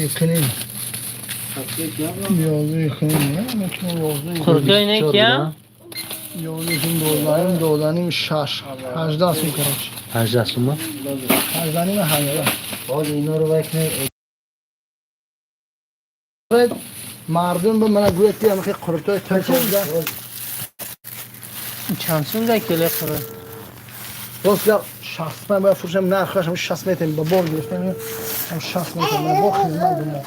A: کنیم 11 کنیم
B: خورده اینه که؟
A: 11 کنیم 12 نیم 6 18 سوم کرد.
I: 18 سوم؟
A: 18 نیم 18.
I: باز اینا رو بکنه
A: مردم به من گوید که همه خورده های ترکیه
B: چند سوم ده کیلو خورد؟
A: باز یا 60 من باید فروشم نرخش هم 60 متر با بار گرفتم هم 60 متر من با خدمت بودم.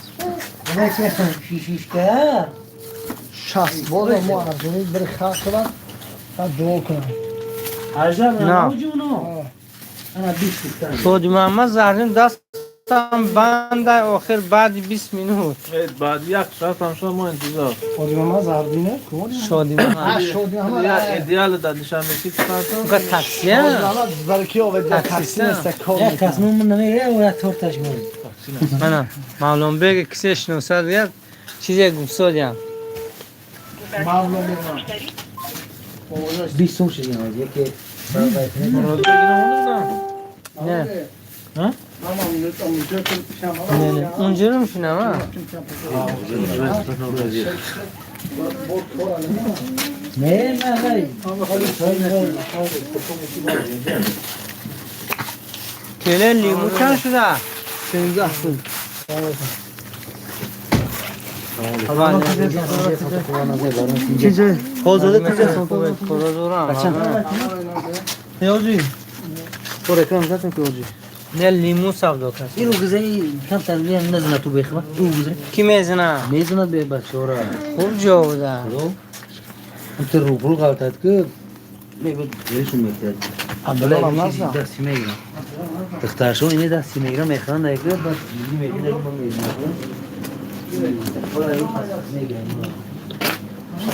I: نه چه شیش که
A: 60 باز ما ارزونی بری خرج کنم بعد دعا کنم.
B: نه
I: انا 20.
B: شادی محمد زهرین دستم بند آخر بعد 20 مینوت.
J: بعد یک ساعت هم شما انتظار.
A: شادی محمد زهرینه؟
B: شادی محمد.
A: شادی محمد
J: ایدئال در دوشنبه سی
B: اونقدر تاکسیه؟
A: برای کی آورد تاکسی نیست کار.
I: یک کس من نمیره و تورتش میره.
B: من معلوم بگه کسی شناسد بیاد چیزی گفت.
A: معلوم
I: 20 سوم شدیم یکی.
B: نه
J: ها؟
B: نه نه اونجا رو میشینم ها.
I: نه نه نه
B: کله لیمو چند شده؟
A: 13 سوم.
I: چیزه
B: خودت چه
I: نیازی تو رکام زدم که اوجی
B: نه لیمو سودا کرد.
I: اینو گزینی کم تربیه نزنه تو بخوا او گزینی
B: کی میزنه؟
I: میزنه به بچورا
B: خوب جا بوده.
I: تو رو پول غلطت که میگه بهشون میگه
A: عبدالله
I: دستی میگیرم دخترشون اینه دستی میگیرم میخوان دیگه بعد میگه دیگه من میگیرم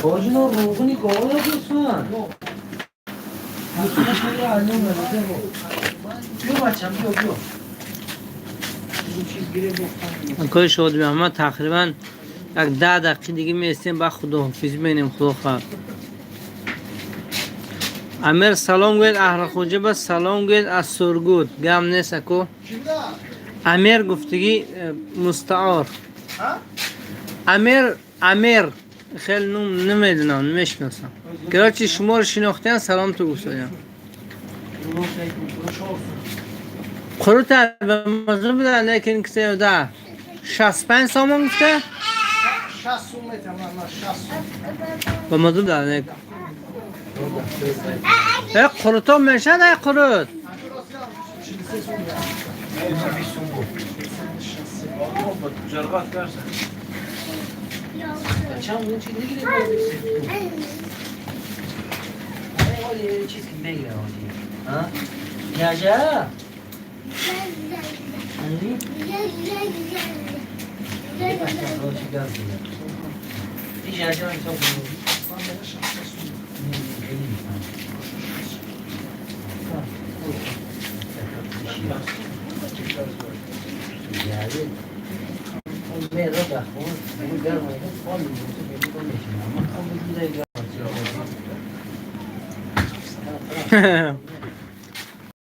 I: باجینا روغنی گاوا دوستان
B: کل شد محمد تقریبا یک 10 دقیقه دیگه میستیم با خداحافظی بینیم. خدا خواهد. امیر سلام گوید اهل خوجه با سلام گوید از سرگود گم نیست اکو. امیر گفتگی مستعار. امیر خیلی نوم نمیدونم نمیشناسم. گرچه شما رو شناختین سلام تو گفتم. قروت به مزه بوده لیکن کسی ده 65 سامان گفته؟
A: 60 سوم
B: به مزه بوده لیکن. ای قروتا میشه نه قروت؟
J: جرغات كارثة.
I: بچه‌م اون چیز نگیره آره چیز که بگیره ها جاجا عندي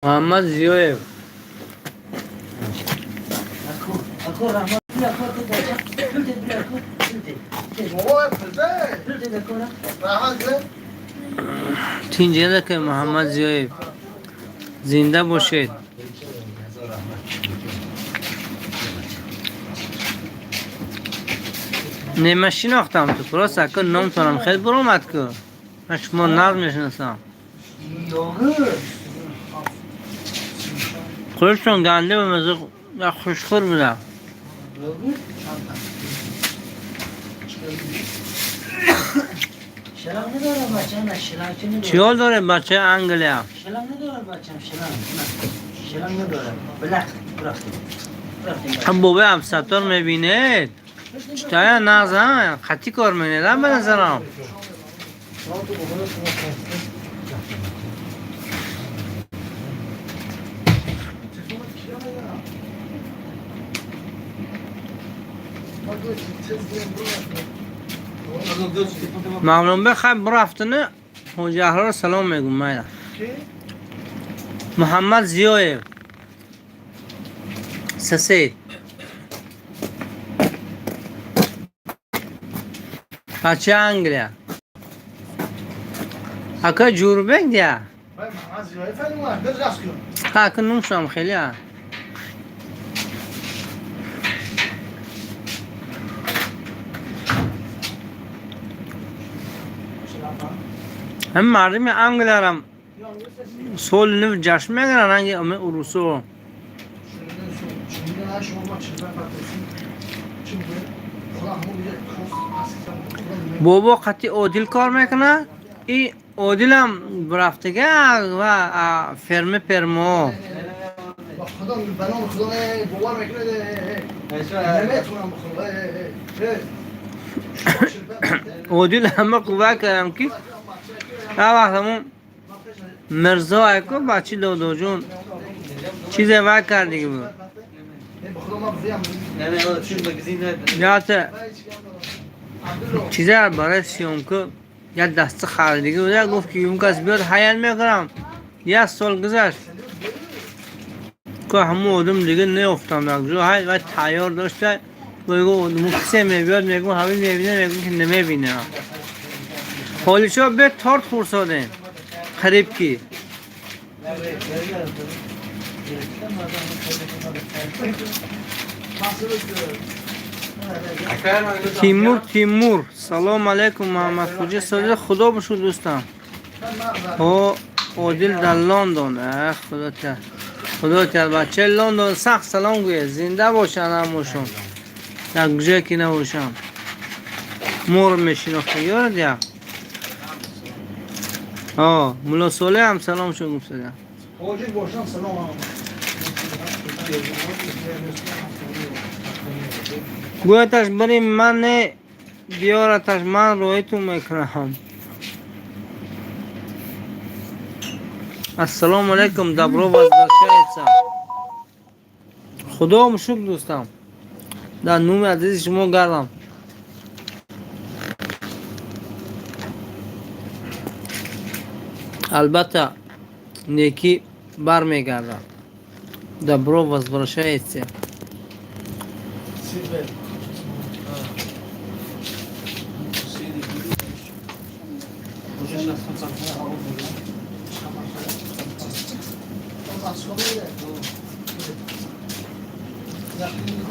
B: Муҳаммад Зиёев. Тинҷеда ки Муҳаммад Зиёев, зинда бошед. Не, ман шинохтам ту, просто ака номтонам хеле баромад ку. Ман шумо нағз мешиносам. Худшон ганде ба маза хушхӯр буда. Чиёл доред бачаи Англия? Бобои Абсаттор мебинед? Читая нағз қатъӣ кор менедам ба назарам. Мавлонбек хай бурафтини Ҳоҷи Аҳрор салом мегӯм майла. Муҳаммад Зиёев. Сосед. Бачаи Англия. Ака Ҷурбек дия. Ака нумшам хеле. Ҳам мардими Англиярам соли нав ҷашн мегиранд, ранги ами урусо. Бобо қатъи Одил кор мекунад? И Одилам рафтага ва ферме пермо. Одил ҳама қувва кардам ки вақт ҳамон Мирзо айко бачи додоҷон чизе вай кардиги буд. Ята чизе барои съёмка як даста харидиги буда, гуфт ки он кас биёд ҳаял мекунам. Як сол гузашт. Ко ҳамон одам дига неёфтам як ҷо ҳай вай тайёр дошта, гӯ кисе мебиёд мегӯ ҳамин мебина, мегӯ ки намебинам. Ҳолишо бе торт хӯрсодем. Қариб ки. Тимур, Тимур. Салом алейкум, Муҳаммад Хуҷи Содиқ. Худо бошуд дӯстам. О, Одил дар Лондон. Худо та. Худо та бачаи Лондон сахт салом гӯед. Зинда бошанд ҳамошон. Дар куҷое ки набошанд. Моро мешинохта ёрад я? Мулло Солеҳ ҳам салом шуд гуфтада.
A: Тоҷик бошам салом.
B: Гӯяташ бари ман не биёраташ ман роҳитун мекунам. Ассалому алайкум, добро возвращается. Худо шукр дӯстам. Дар нуми азизи шумо гардам. Албатта некӣ бармегардад. Добро возвращается.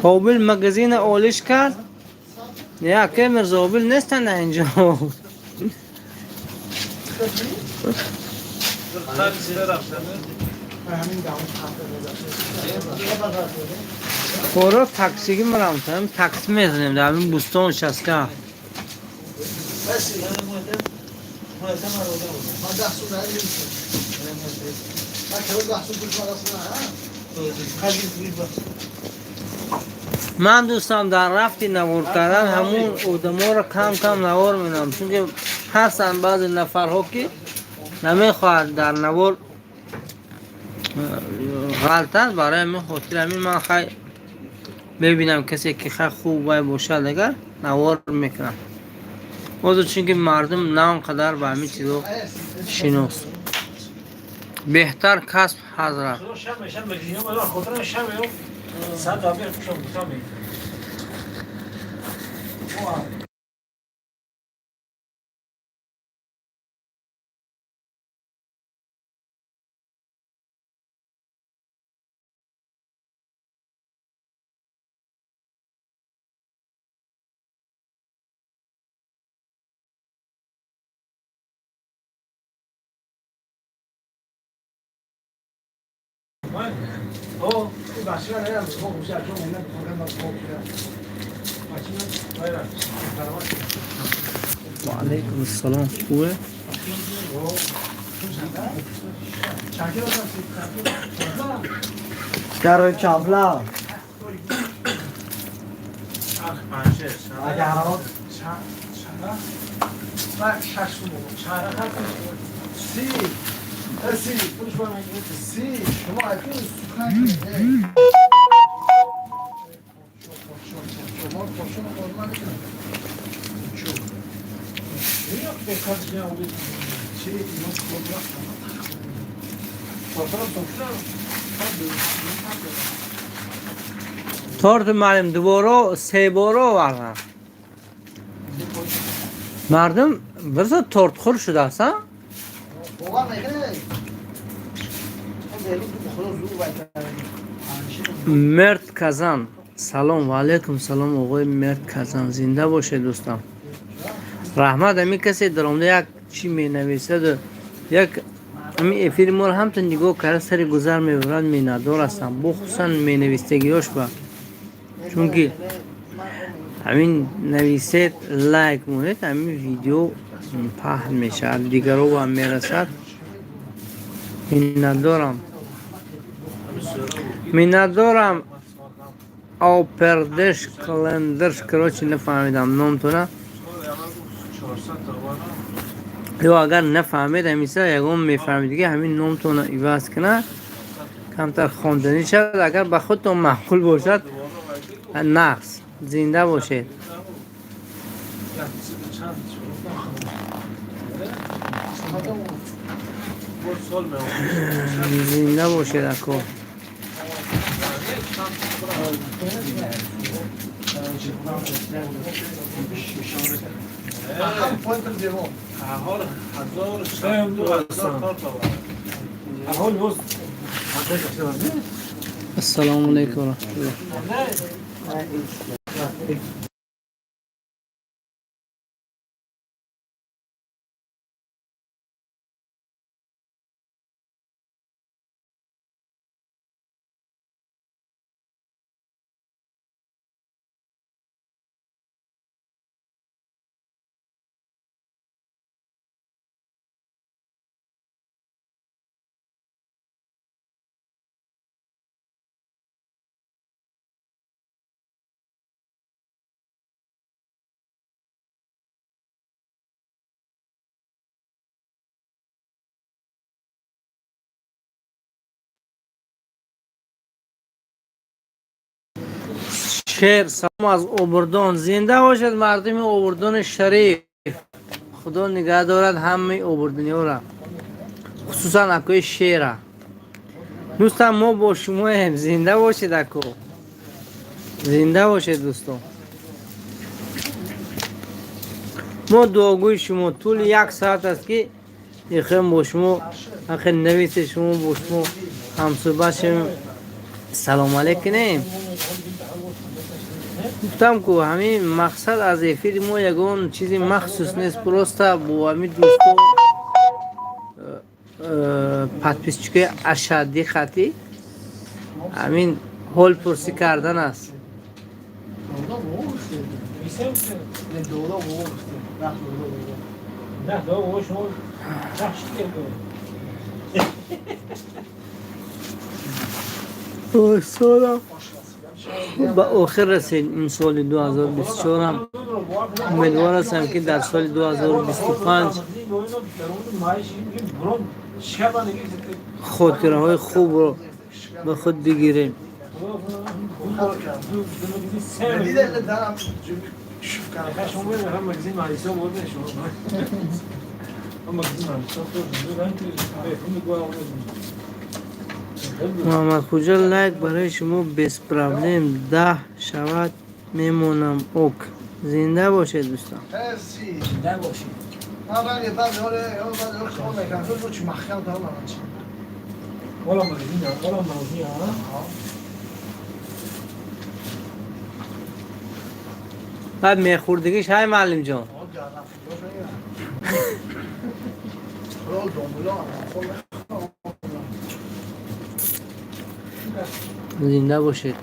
B: Ҳобил магазина олиш кард? Не, ака Мирзо Ҳобил нестанд инҷо. Хӯрок таксигӣ мерам, такси мезанем дар ҳамин бӯстон шаска. Ман дӯстам дар рафти навор кардан ҳамун одаморо кам-кам навор менам, чунки ҳастанд баъзе нафарҳо, ки намехоҳад дар навор ғалтад. Барои ҳамин хотир ҳамин ман хай мебинам, касе ки хай хуб вай бошад, агар навор мекунам. Ҳозир чунки мардум на он қадар ба ҳамин чизо шинос. Беҳтар касб, ҳазрат. و علیکم السلام. خوبه؟
A: در کمپلا اگر
B: Торти маълим дубора, себора овардам. Мардум бирзо тортхӯр шудааст, а? Мерд Казан, салом. Ва алайкум салом, оғои Мерд Казан, зинда бошед, дӯстам, раҳмат. Ҳамин касе даромада як чӣ менависаду як ҳамин эфири моро ҳамтон нигоҳ карда сари гузар мебарад, миннатдор ҳастам, бохусусан менавистагиёш ба, чунки ҳамин нависед, лайк монед, ҳамин видео паҳн мешавад, дигаро ба мерасад. Миннатдорам, миннатдорам. Опердеш календерш, короче, нафаҳмидам номтона. Ё агар нафаҳмед, ҳамиса ягон мефаҳмидиги, ҳамин номтона иваз кунад, камтар хонданӣ шавад. Агар ба худтон маъқул бошад, нақс. Зинда бошед. Зинда бошед, ако. Ассалому алайкум ва раҳматуллоҳ. Шер, салом аз Обурдон. Зинда бошад мардуми Обурдони шариф. Худо нигаҳ дорад ҳамаи обурдониёра, хусусан акои Шера. Дӯстам, мо бо шумоем. Зинда бошед, ако, зинда бошед, дӯстон. Мо дуогӯи шумо. Тӯли як соат аст, ки ихем бо шумо, ахе нависе шумо, бо шумо ҳамсӯҳбат шавем, салом алейк кунем. Гуфтам ку, ҳамин мақсад аз эфири мо ягон чизи махсус нест, просто бо ҳамин дӯсто. Подписчикои ашаддӣ хатӣ ҳамин ҳолпурсӣ кардан аст. Солам ба охир расид ин соли 2024. Умедвор ҳастам, ки дар соли 2025 хотираҳои хубро ба худ бигирем. Муҳаммадхуҷа, лайк барои шумо без проблем, 10 шавад мемонам. Ок, зинда бошед, дӯстон.
G: Зинда бошед. Ола магазин, ола магазин.
B: Баъд мехӯрдагиш ҳай, муаллимҷон. Зинда бошед.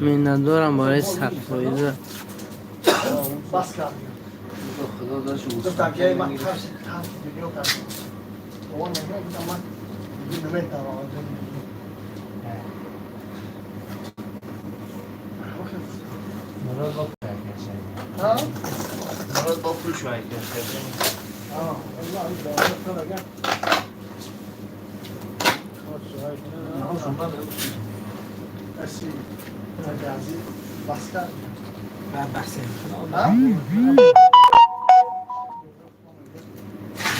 B: Миннатдорам барои 100%.
D: خدا داشت.
A: گفتم که من ترس ترس ویدیو کردم. بابا نگاه، گفتم من دیگه نمیتونم.
C: مراد با
A: ها؟
C: مراد با پول شوهر کرد.
A: آه والله. مرسی. بس کرد.
G: بحث
A: ها؟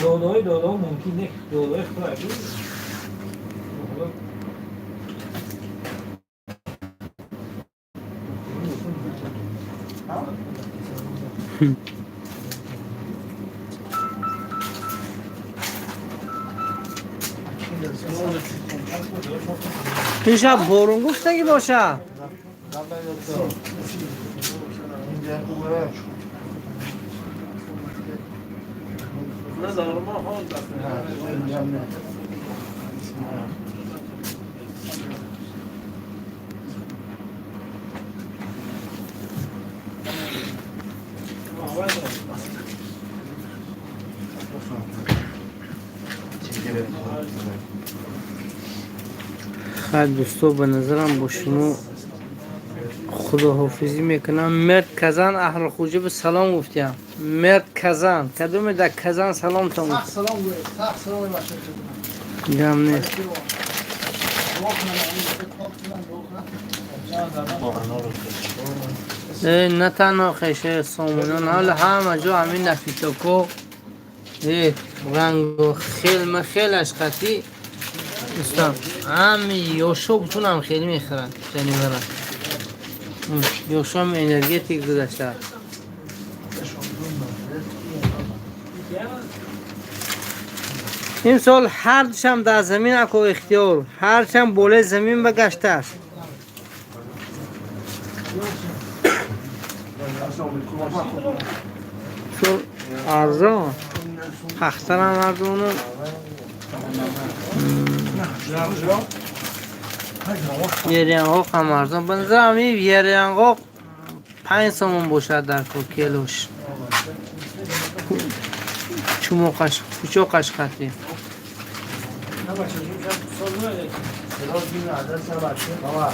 G: دادای دادا ممکن نه دادای خدا خدا.
A: ها؟
B: Ин шаб борон гуфтагӣ боша.
D: اینجا خوبه.
J: نه ما حال.
D: اینجا نه.
B: Хайр, дӯсто, ба назарам бо шумо худоҳофизӣ мекунам. Мерд Казан, аҳли Хуҷа ба салом гуфтиям. Мерд Казан, кадоме дар Казан, саломтон.
A: سخت سلام گوید. سخت سلام بچه.
B: Гам нест.
A: دعا کنم، پاک کنم، دعا کنم.
B: Э, на танҳо хешаи сомонон, ҳола ҳама ҷо ҳамин напитоко рангу хелма хелаш қатӣ. Дӯстон, ҳами ёшо бутунам хеле мехӯранд ҷанивара. Ёшоам энергетик гузаштааст. Имсол ҳардушам дар замин, ако ихтиёр, ҳарчам болои замин ба гаштааст. Сол арзон, пахтарам арзону. Ерянғоқ ҳам арзон. Ба назарам, ин ерянғоқ 5 сомон бошад дар килош, чумоқаш, пучоқаш қатӣ.
G: نه بچه سال نه.
E: بابا.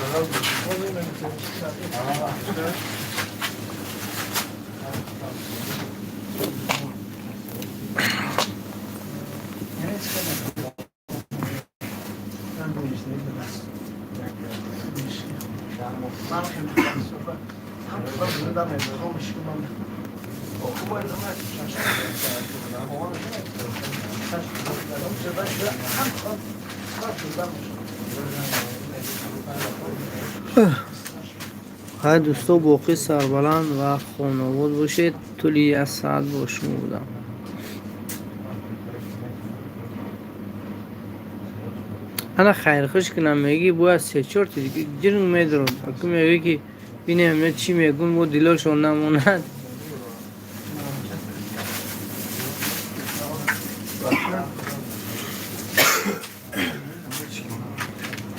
B: Ҳай, дӯсто, боқӣ сарбаланд ва хонобод бошед. Тӯли як соат бо шумо будам. Ана хайрхуш кунам, мегӣ, бояд се-чорти ҷирм медорад. Аку мегӯӣ, ки бинем чӣ мегӯн, бо дилошон намонад.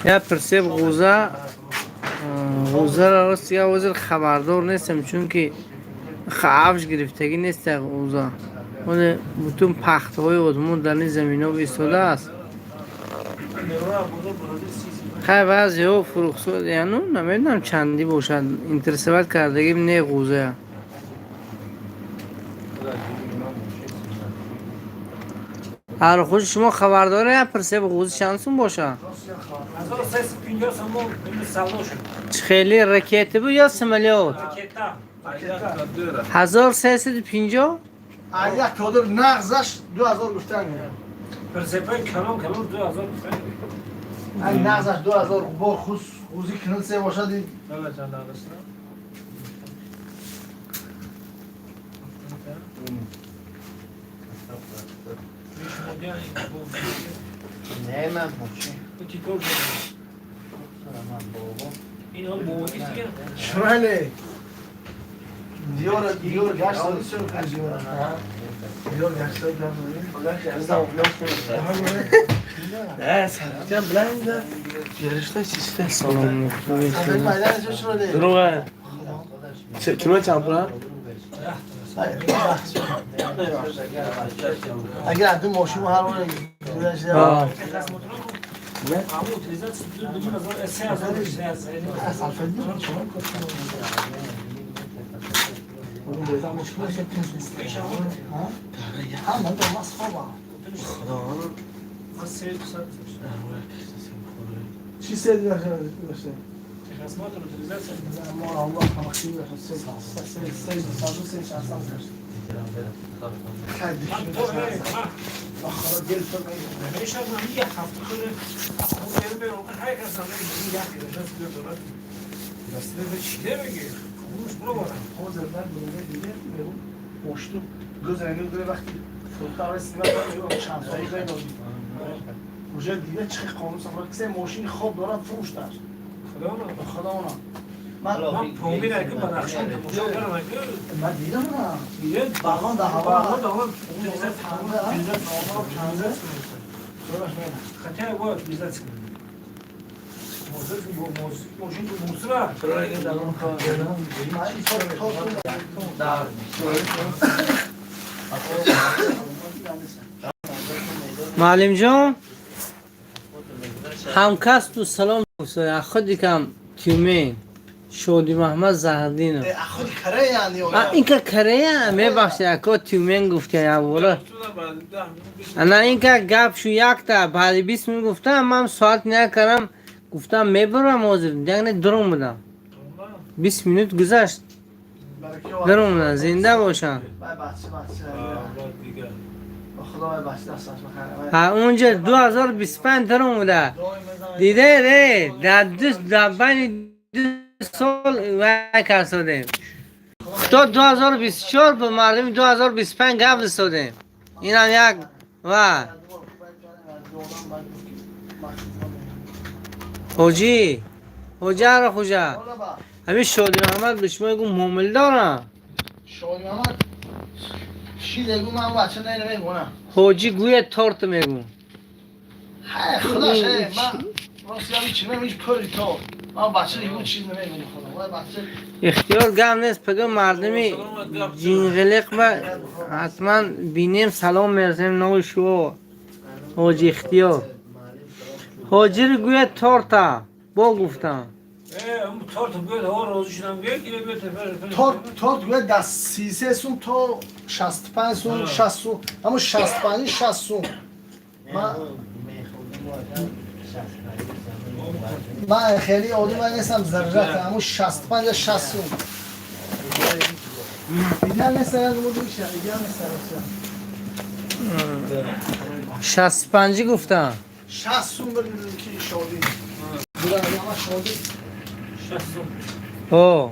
B: Я прицеп ғӯза, ғӯзаро рост я ҳозир хабардор нестам, чунки авҷ гирифтагӣ нест ғӯза. Оне бутун пахтаҳои одамон дар ин замино истодааст. Хай, баъзеҳо фурӯхсод, яну намедонам чандӣ бошад, интересовать кардагим не ғӯзая. Архуш, шумо хабардоре, я прицеп ғӯза чанд сум бошад?
G: 1350 сомон имрӯз савдо шуд.
B: Хеле ракета буд ё самолёт?
G: Ракета.
B: 1350?
A: Як тодир нағзаш 2000 гуфтан.
G: Прицепҳои калон калон 2000 гуфтан.
A: Ай нағзаш 2000 бор хус ғузи кинил се бошад.
E: Не, ман бочи.
A: Шурали. Диёр диёр гашт сӯ диёр. Диёр гашт сӯ.
J: Не, сарҷам бланда. Гирифта чиста.
B: Салом.
J: Дурӯғ. Кило чанд пул?
A: Агар ду мошин ҳар бор چی سه داشته؟ ما الله سه سه سه سه. Уже دیده چه قانون سفر کسی ماشین خواب دارد فروش داشت. خدا اونا.
G: من پومی نگه بدخشان تماشا کردم.
A: من دیدم نه.
G: دیده
A: باغان ده هوا.
G: باغان ده هوا. خطر باید بیزت ماشین تو موسرا.
B: Муаллимҷон, ҳамкасбту салом, худи кам Тюмен Шоди Маҳмад Заҳрдинов. Инка Корея, мебахшед, ако Тюмен гуфта яввала. Ана инка гап шу якта баъди 20 минут гуфтам, ман соат накардам, гуфтам мебарам ҳозир, яъне дурум будам. 20 минут гузашт. Дурум будам, зинда бошам. Ҳа, унҷа 2025 дурум буда. Диде ре, дар ду дар байни 2 сол вай кардодем. То 2024 ба мардуми 2025 гап зисодем. Инам як ва. Ҳоҷӣ, ҳоҷа Арахуҷа. Ҳамин Шоди Муҳаммад ба шумо ягон муомила дорам?
A: Шоди Муҳаммад чӣ дегу, ман бача намегӯнам.
B: Ҳоҷӣ гӯя торт мегӯ.
A: Хай худош, ман ростӣ чӣ мегӯм, пули то. Ман бача ягон чиз намегӯм, худо. Вай бача
B: Ихтиёр гап нест, пага мардуми ҷинғилиқ ба ҳатман бинем, салом мерасем нови шумо. Ҳоҷи Ихтиёр. Ҳоҷиро гӯя торта бо гуфтам.
A: Торт гӯя дар 33 сум то 65 сум, 60 сум, ҳамун 65 60 сум. Ман хеле одам нестам, заррат, ҳамун 65 60 сум. Идеал нест, як мудиша, идеал нест.
B: 65 гуфтам.
A: 60 сум ки шодӣ. Будан ама шодӣ.
B: О.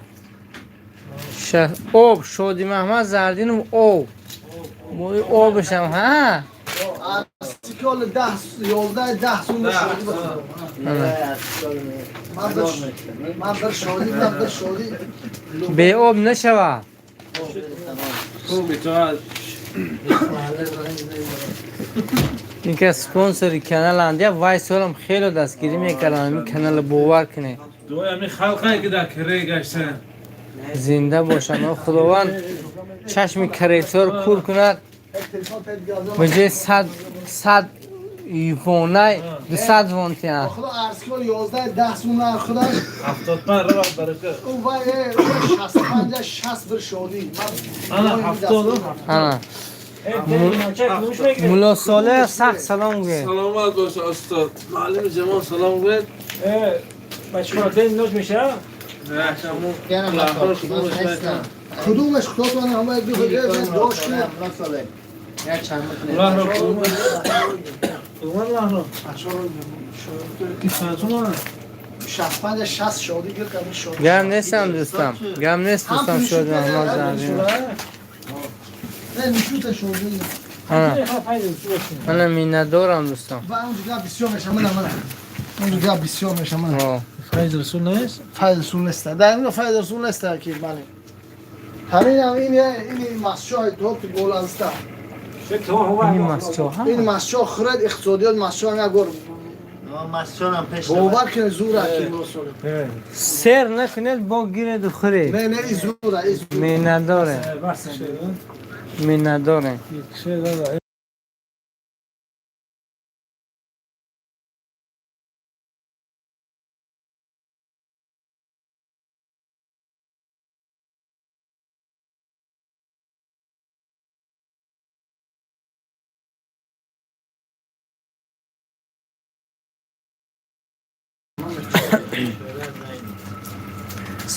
B: Об Шоди Маҳмад Зардинов об. Мои обшам, ҳа?
A: Стикол 10 11 10 сум шодӣ бахудо. Ман бир шодӣ, ман бир шодӣ.
B: Бе об нашавад.
J: Хуб, итоат.
B: Инка спонсори канал андия вай солам хеле дастгирӣ мекардам ҳамин канала бовар кунед.
G: Дуои ҳамин халқае ки дар Корея гаштан.
B: Зинда бошанд. Худованд чашми корейцҳоро кур кунад. Ба ҷои 100 вонай 200 вон тиҳанд.
A: خدا عرض کن 11 10 سوم نرخ خودش
G: 75 رو برکه.
A: اون وای 65 60 بر شادی.
G: انا 70.
B: ана мулло Солеҳ сахт салом гӯед.
J: Саломат бош устод. Муаллими ҷамол салом гӯед.
G: Бачаҳо ден ноч меша?
J: Не, шумо планкор кудомаш мекунад?
A: کدومش خدا تو همه دو داشت.
G: الله رو کدوم الله رو کی
A: 65 60 شادی گیر کردن شادی.
B: گم نیستم دوستم. گم نیست دوستم شد محمد زرین.
A: نه نشوت شادی.
B: انا миннатдорам дӯстам.
A: و اونجا بسیار میشه من اونجا بسیار میشه من.
G: فیض رسول نیست؟
A: فیض رسول نیست. در اینو فیض رسول نیست که بله. همین هم این مسجد تو گل است.
B: این مسجد ها
A: این مسجد خرد اقتصادیات مسجد هم یک
E: مسجد پیش
A: باور کنه زور که رسول.
B: سر نکنید با گیرید خورید.
A: نه نه این زور این زور.
B: миннатдорем. Миннатдорем.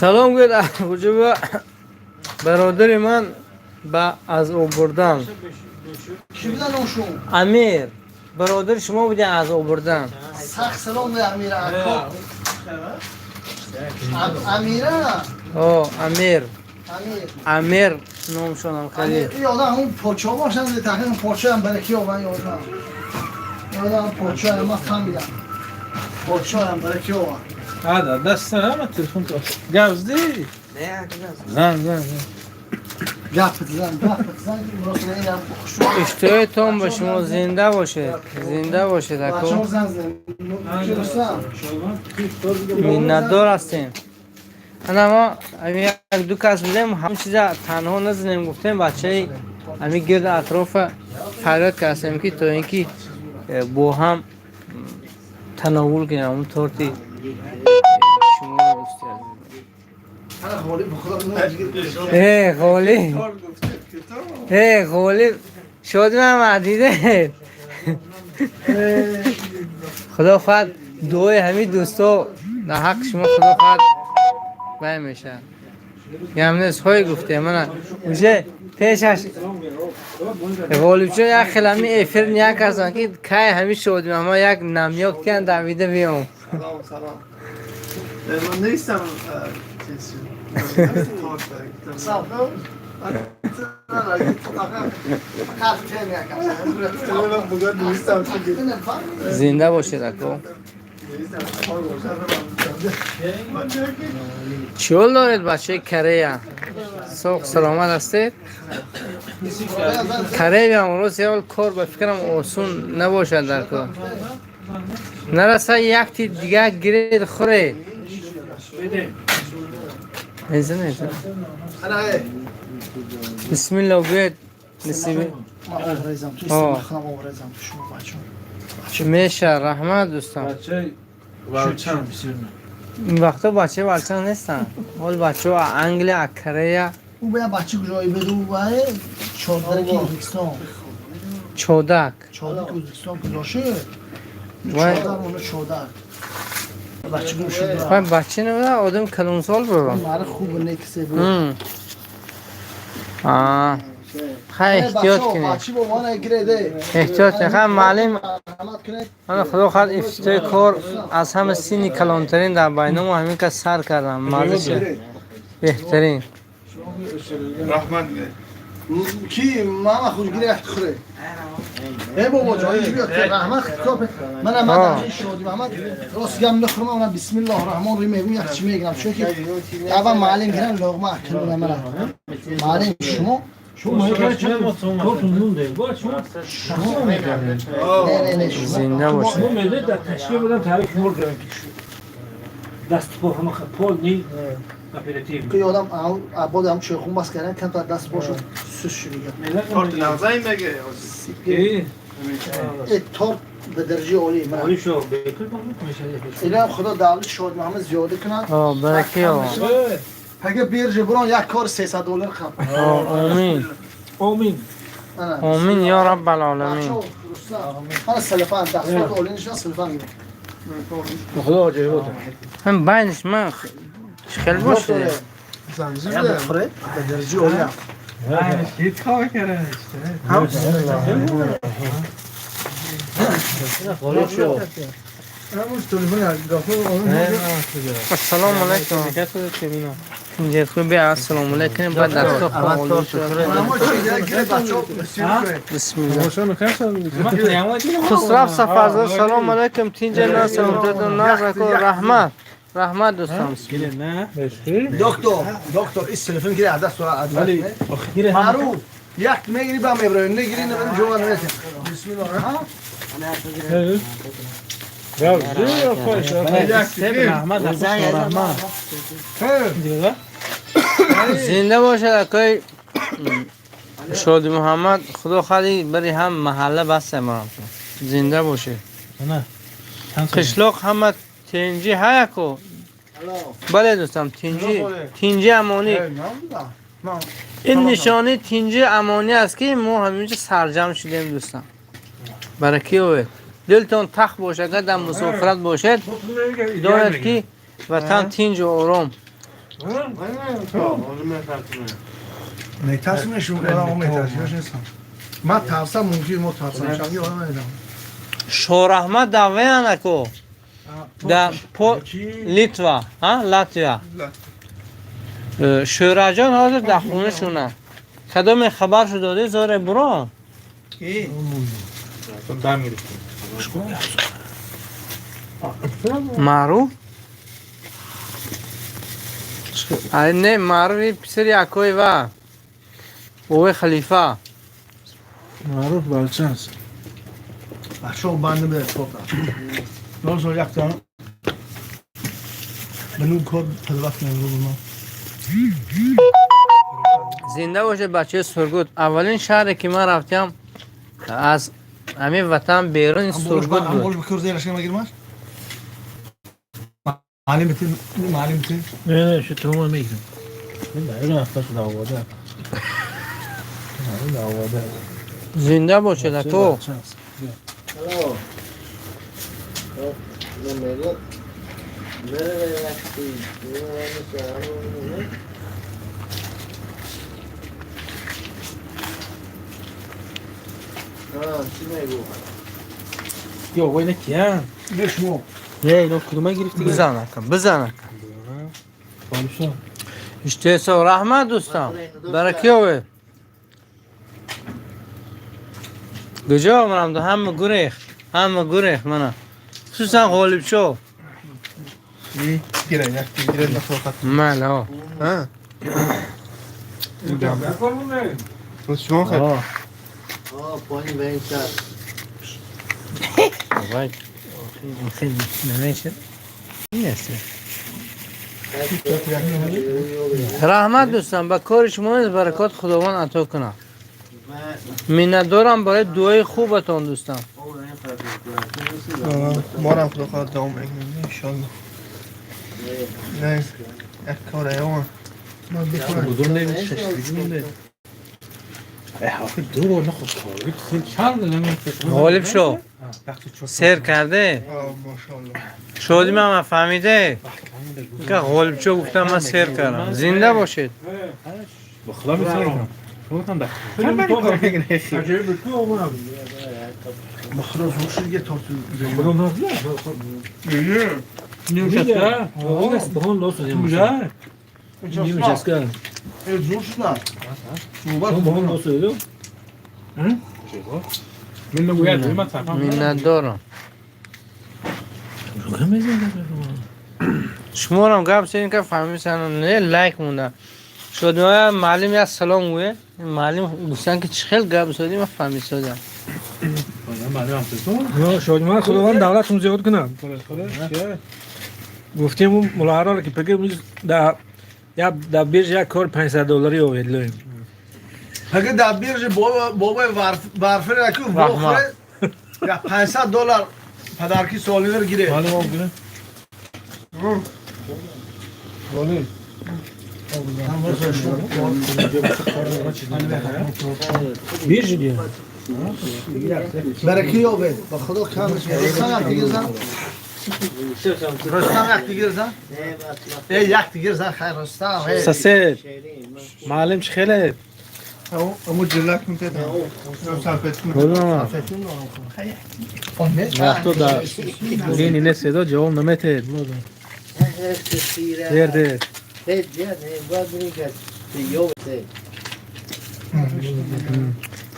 B: Салом гӯед куҷо бародари ман ба аз об бурдан.
A: کی بودن اونشون؟
B: Амир бародари шумо будем аз об бурдан.
A: سخت سلام به امیر عکا. امیره
B: О Амир.
A: امیر
B: Амир номшонам хеле.
A: این آدم همون پاچه ها باشن تحقیق پاچه هم برای کی آورن یادم یادم پاچه هم من فهمیدم پاچه هم برای کی آورن.
G: هذا دست نه تلفن تو گاز دی
H: نه گاز
G: زن زن زن
A: گپ زن گپ زن اینم
B: иштиҳоятон ба шумо зинда бошед зинда бошед ако.
A: بچه‌ها زن زن
B: Миннатдор ҳастем. Ана мо ҳамин як ду кас будем ҳамин чиза танҳо назанем гуфтем бачаи ҳамин гирди атрофа фарёд кардем ки то ин ки бо ҳам тановул кунем ҳамун торти шуморо дӯсти азиз. Э Ғолиб э Ғолиб шоди ман дидед. Худо хоҳад дуои ҳамин дӯсто дар ҳаққи шумо худо хоҳад вай мешавад. Гам нест ҳой гуфтем мана уже пешаш Ғолибҷон як хел ҳамин эфир ния карданд ки кай ҳамин шоди ман як намёк киян давида биём.
J: Салом салом. من نیستم
A: سلام
B: Зинда бошед ако. Чӣ ҳол доред бачаи Корея? Соғ саломат ҳастед? Корея имрӯз ҳол кор ба фикрам осон набошад дар кор. Нараса якти дигар гиред хӯред. Неза неза. Бисмилло гӯед насиби. Меша раҳмат дӯстам. Ин вақто бачаи валчан нестанд. Ҳол бачаҳо Англия, Корея.
A: او باید بچه کجایی بده او باید چادر که ازبکستان
B: Чодак.
A: چادر که ازبکستان کجا شد چادر اونو چادر بچه گم شد
B: Вай бача набуда одам калонсол буд.
A: مرد خوب نکسه بود.
B: Аа. Хай эҳтиёт кунед.
A: بچه با ما نگیره
B: Эҳтиёт кунед. Хай муаллим
A: رحمت کنید.
B: ана худо хоҳад ифтитоҳи кор аз ҳама синни калонтарин дар байномо ҳамин кас сар кардам. Мазаша беҳтарин.
J: رحمت
A: کی ماما خوشگیری رفت خوره ای بابا جان بیاد که رحمت خطاب من من شادی محمد راست گم نخورم من بسم الله الرحمن الرحیم میگم یک چی میگم چون که اول معلم گیرن لقمه اکل من معلم شما
B: زنده باشه.
A: که آدم بعد هم چه خون بس کردن کم تا دست باشه سس میگه.
J: تورت نغزایی میگه.
A: ای تورت به درجه عالی.
I: عالی شو بالکل
A: اینا خدا دولت شاد محمد زیاده کنه.
B: برکه
A: اگه بیرج بران یک کار $300 خب.
B: آمین.
I: آمین.
B: آمین یا رب العالمین.
A: انا سلفان دستات عالی نشان سلفان میگه.
I: خدا اجازه بده.
B: هم بینش من خیلی باشه.
A: زنجیره به درجه عالی.
J: هیچ کار کرده.
B: السلام علیکم. خوبی السلام علیکم. بعد از تو بسم الله. خسرو سفرزاده سلام علیکم. تینجا ناسم رحمت رحمت دوستان.
A: دکتر دکتر این تلفن گیره عدد سرعت معروف یک میگیری با میبره نگیری نه جوان نمیشه. بسم الله الرحمن.
B: زنده باشد اکای شادی محمد. خدا خالی بری هم محله بسته ما زنده باشه. قشلاق همه تنجی هایکو. بله دوستم تنجی تنجی امانی. این نشانه تنجی امانی است که ما همیشه سرجم شدیم دوستم. برکی اوه دلتون تخت باشه اگر در مسافرت باشد دارد که وطن تنج و آرام.
A: میترسونشون آدم میترسونشون. من ترسم ممکن ما ترسم شنگی آدم ندیدم.
B: شورحمت دوه نکو در لیتوا ها لاتویا. شوراجان حاضر در خونه شونه. کدام خبر شو داده زاره برو. معروف نه معروف پسر یکوی و اوه خلیفه
J: معروف بلچنس
A: بچه ها بنده به اتفاق دارم یک دارم به نون کار پدرفت نمیرو من.
B: زنده باشه بچه سرگود. اولین شهری که من رفتم از همین وطن بیرون سرگود بود.
I: نه نه شو تو میگم. نه نه
B: زنده باشه تو.
I: یا وای نکیان.
A: بشمو.
I: نه اینو کدوم گرفتی؟
B: بزن کن بزن کن. اشتیسا رحمت دوستان. برکیوه. کجا مرم دو همه گریخ همه گریخ منم. خصوصا غالب شو.
J: گیره یک گیره نفرت.
B: ماله ها.
J: ها. شما خیلی.
D: آه پایین به این سر.
B: وای خیلی نمیشه. نیست. رحمت دوستان با کار شما نیز برکات خداوند عطا کنه. منتدارم برای دعای خوبتان دوستان.
J: ما هم خدا خواهد دوام میکنیم انشالله. نه یک کار ایوان.
B: غالب شو سیر کرده شادی من فهمیده که غالب شو گفتم من سیر کردم. زنده باشید. منتدارم شما هم گپ زدین که فهمیدن نه لایک مونده. Шодмоя маълим як салом гӯе. Маълим гуфтан ки чӣ хел гап зодӣ, ман фаҳмисодам.
G: Шодмоя, Худованд давлатум зиёд кунад. Гуфтем мулоҳаро ки пеги да я да биржа як кор 500 доллари овед.
A: Пеги да биржа бобои барфи раку вохре я $500 подарки соливер гире.
G: Маълум об гире. Вали. Биржа диye.
A: Бараки ёбед. Ба Худо камиш. Рустам як дигар зан. Рустам як дигар зан. Эй, як дигар зан, хайр Рустам.
G: Сосед. Маълим чӣ хеле?
J: امو جلک میتونم
G: وقتا در لینی نه صدا جواب نمیتید. دیر دیر.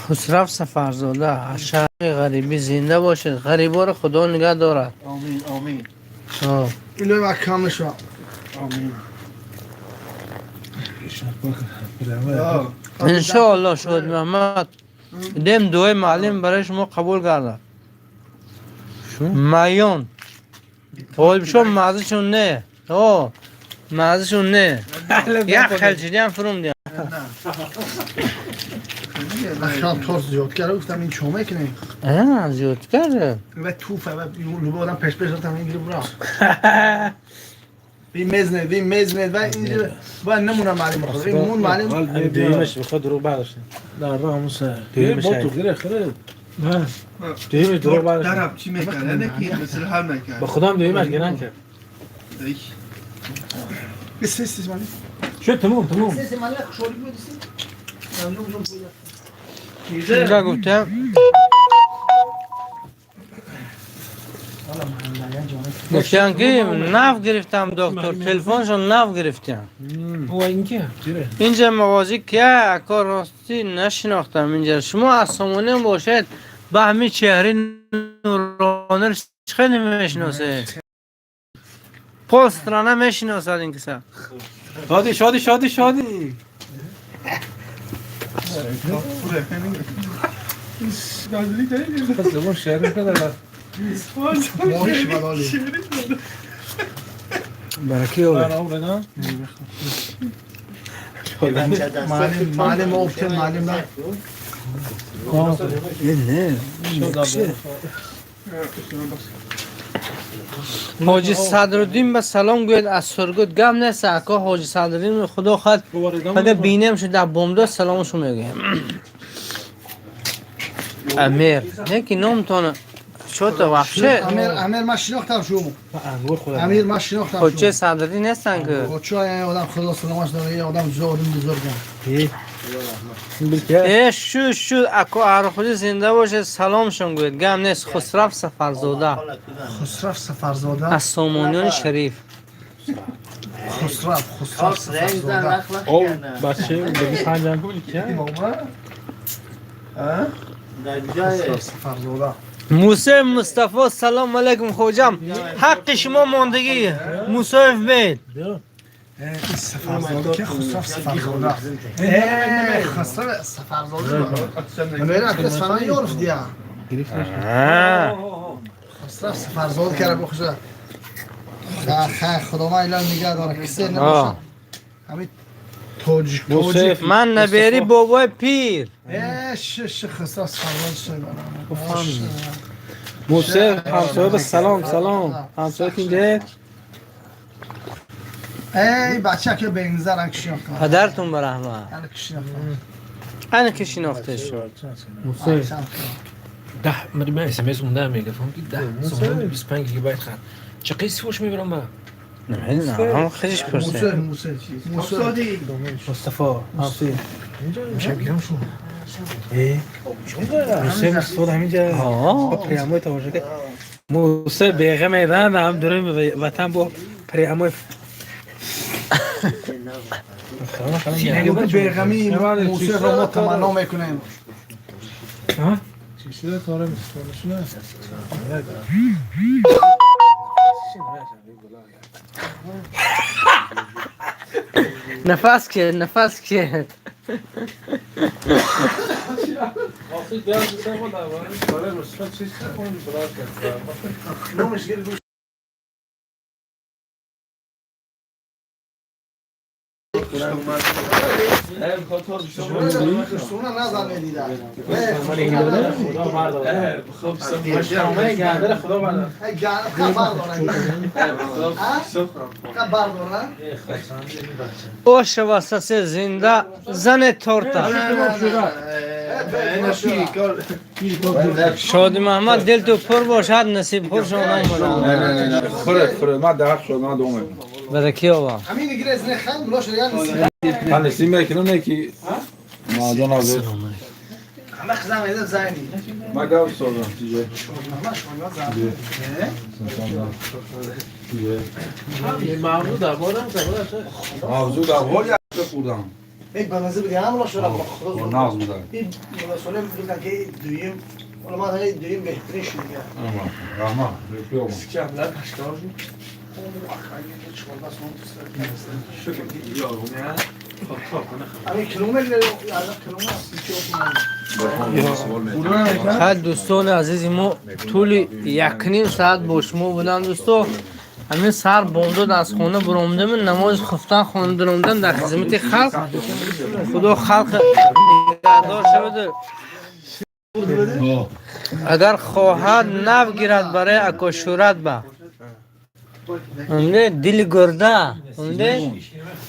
B: Хусрав Сафарзода аз шаҳри ғарибӣ, зинда бошед, ғариборо Худо нигаҳ дорад.
E: Омин, омин.
A: Илоҳи маҳкам шава.
E: Омин.
B: Иншоалло, Шоҳид Муҳаммад, дем дуои маълим барои шумо қабул гардад. Майён ғолибшо маззашон не, о маззашон не, як хелчидиам фурум диям.
A: Ахшам торт зиёд карда, гуфтам ин чо мекунем?
B: Зиёд карда.
A: Ва туфа ва луба одам пеш пеш рафтам ин гирифт рафт. Ви мезне, ви мезне, ва инҷа ва намуна маълим бихӯр. Ин мун маълим.
G: Дуюмаш бихоҳ дурӯғ бардошт.
I: Дар роҳ муса.
G: Дуюмаш.
F: Бо ту гире хире.
G: Дуюмаш дурӯғ бардошт.
J: درب چی میکنه نه که مثل هر نکرد.
G: Ба худам дуюмаш гиран кард.
A: Сес сес маълим.
G: Шуд, тамом, тамом.
A: Сес маълим хушҳолӣ будӣ.
B: Инҷа гуфтам гуфтам ки нав гирифтам, доктор, телефоншон нав гирифтам. Инҷа мағозӣ кия ако ростӣ нашинохтам инҷа. Шумо аз Сомонӣ бошед, ба ҳамин чеҳраи нуронир чӣ хеле мешиносед? Пол страна мешиносад ин киса.
G: Шодӣ, шодӣ, шодӣ, шодӣ. Забон шеър мекард.
A: Моҳиш балоли.
I: Бараки ёбед.
A: Маълим, маълим офтем, маълим на.
I: Не.
B: Ҳоҷи Садруддин ба салом гӯед аз Сургут. Гап нест ако Ҳоҷи Садруддин, Худо хоҳад пага бинем шу дар бомдод саломашо мегӯем. Амир, не ки номтон чото вообще.
A: Амир, Амир ман шинохтам шу. Амир ман шинохтам шу.
B: Ҳоҷи Садруддин нестан ки.
A: Ҳоҷа одам Худо саломаш дорад, як одам золим бузургам.
B: Э шу шу ако архуди зинда бошед, саломшон гӯед. Гап нест. Хусрав Сафарзода.
A: Хусрав Сафарзода.
B: Аз Сомониёни шариф.
A: Хусрав, Хусрав Сафарзода.
G: О, бача, беги панҷам гул ки.
A: Хусрав Сафарзода.
B: Мусоев Мустафо, салом алейкум, хоҷам. Ҳаққи шумо мондагӣ. Мусоев бед.
A: Сафарзода ки Хусрав Сафарзода. Хусрав Сафарзода. Мера ки Сафарзода ёрф дия. Хусрав Сафарзода кара бухша. Ха Худо ман илоҳ нигаҳ дорад, кисе набошад. Ҳамин тоҷик тоҷик.
B: Ман набери бобои пир.
A: Э ш ш Хусрав Сафарзода.
G: Мусоев ҳамсоя ба салом, салом. Ҳамсоя кинде?
A: Эй бача ки бензар ан шинохтам.
B: Падартон ба раҳмат.
A: Ан шинохтам.
B: Ан ки шинохта шуд.
G: Мусоев.
I: 10 من اس ام اس مونده میگفتم که 10 سومون 25 گیگابایت خرد چه قیسی فوش میبرم با
B: نه هم خیلیش پرسه.
A: موسی موسی
G: مصطفی همسایه.
I: میشم گیرم شو.
G: ای موسی مصطفی همینجا. پیاموی تماشا کرد. موسی بیغه میدن هم درون وطن با پیاموی
A: بیغمی موسی را ما تمنا میکنیم.
B: Нафас ке, нафас ке. Оша васасе зинда зане торта. Шоди Муҳаммад дил ту пур бошад, насиб хур шонам бошад.
F: Хуре, хуре, ман дар шод ман дом мекунам.
B: Бараки Аллоҳ.
F: Ман насиб мекунам не ки мардон аз ман гап созам чизе. موضوع در حال خوردم.
A: یک بنزه بگم هم شدم
F: خدا ناز بودم.
A: این مسئله میگن که دویم ولی ما داریم دویم بهترین شد دیگه.
F: رحمان
B: خیلی دوستان عزیز ما طول 1.5 ساعت با شما بودم دوستو. همین سر بومداد از خونه برآمدم، نماز خفتن خونه درآمدم در خدمت خلق. خدا خلق نگهدار شود. اگر خواهد نو گیرد برای اکاشورت با دل گرده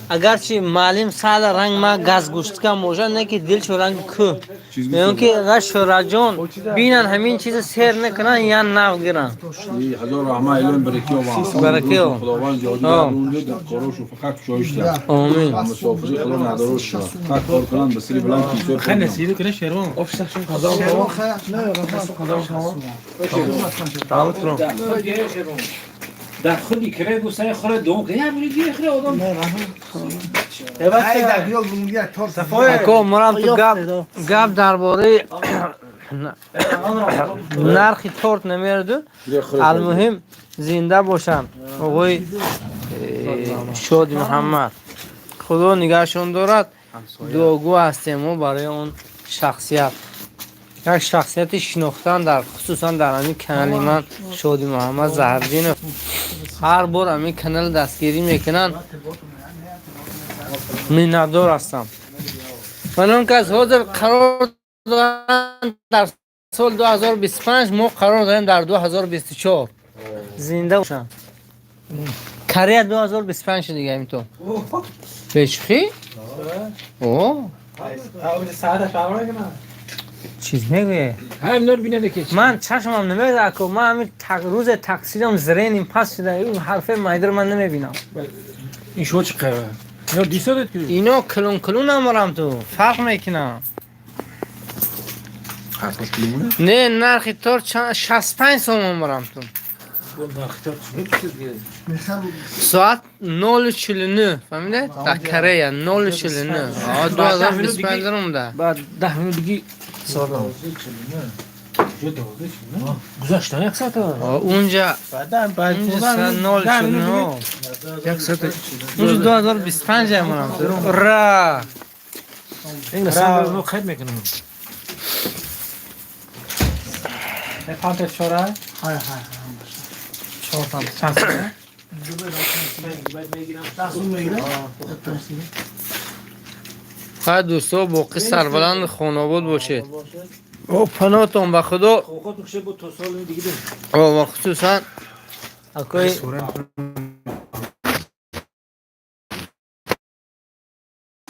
B: اگرچه معلم ساده رنگ ما گاز گوشت کا موجود نه که دل شو رنگ کو میگم که اگر شورا جان بینن همین چیز سیر نکنن یا نو گیرن.
F: هزار رحمه ایلون برکیو و
B: برکیو
F: خداوند جادو اونجا در کاراشو فقط شایش داد.
B: آمین.
F: مسافری خدا نداروش فقط کار کنن به سری بلند کیسه
G: خیلی نصیری کنه شیروان.
A: شیروان خیر نه
I: در خودی کرد گوسه خورد دوم که یه بری دیگه خره آدم.
B: اکو مرام تو گپ درباره نرخ تورت نمیرد. المهم زنده باشم آقای شاد محمد، خدا نگهشون دارد. دعاگو هستیم ما برای اون شخصیت، یک شخصیت شناختن در خصوصا در همین کانال من شادی محمد زهردینов هر بار همین کانال دستگیری میکنن، منتدار هستم. من اون که از حاضر قرار دارن در سال 2025، ما قرار داریم در 2024 زنده باشن. کریه 2025 دیگه همین تو بشخی؟ اوه چیز میگه؟ من چشمم نمیده اکو من همین روز تقصیرم زرینیم پس شده این حرفه مایدر من نمیبینم.
G: این شو چه قراره؟ اینا دیسادت که
B: اینا کلون کلون هم تو فرق میکنم. نه نرخ تور 65 سوم مرم تو. ساعت 0:49 فهمیده؟ در کره 0:49 2025 درآمده.
G: بعد 10 دقیقه دیگه سلام. گذشتن یک ساعت.
B: اونجا اونجا 0:49
G: یک ساعت.
B: اونجا 2025 مرم تو. را
G: این سال رو خرید میکنم. پانت چهار؟
A: های های
G: چهار چند ساله؟
B: خیلی دوستا باقی سربلند خانواد باشید. او پناهتون به خدا. و خصوصا اکوی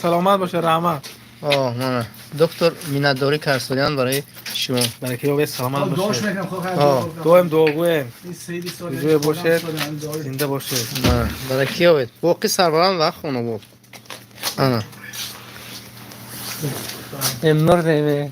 G: سلامت باشه رحمت.
B: آه دکتر میناداری کرسولیان برای شما.
G: برای که سلامت باشه.
A: دوام
G: دعاگویم. زنده باشه. زنده باشه.
B: برای کیاوید باقی سربلند و خانواد. آنا. امرده.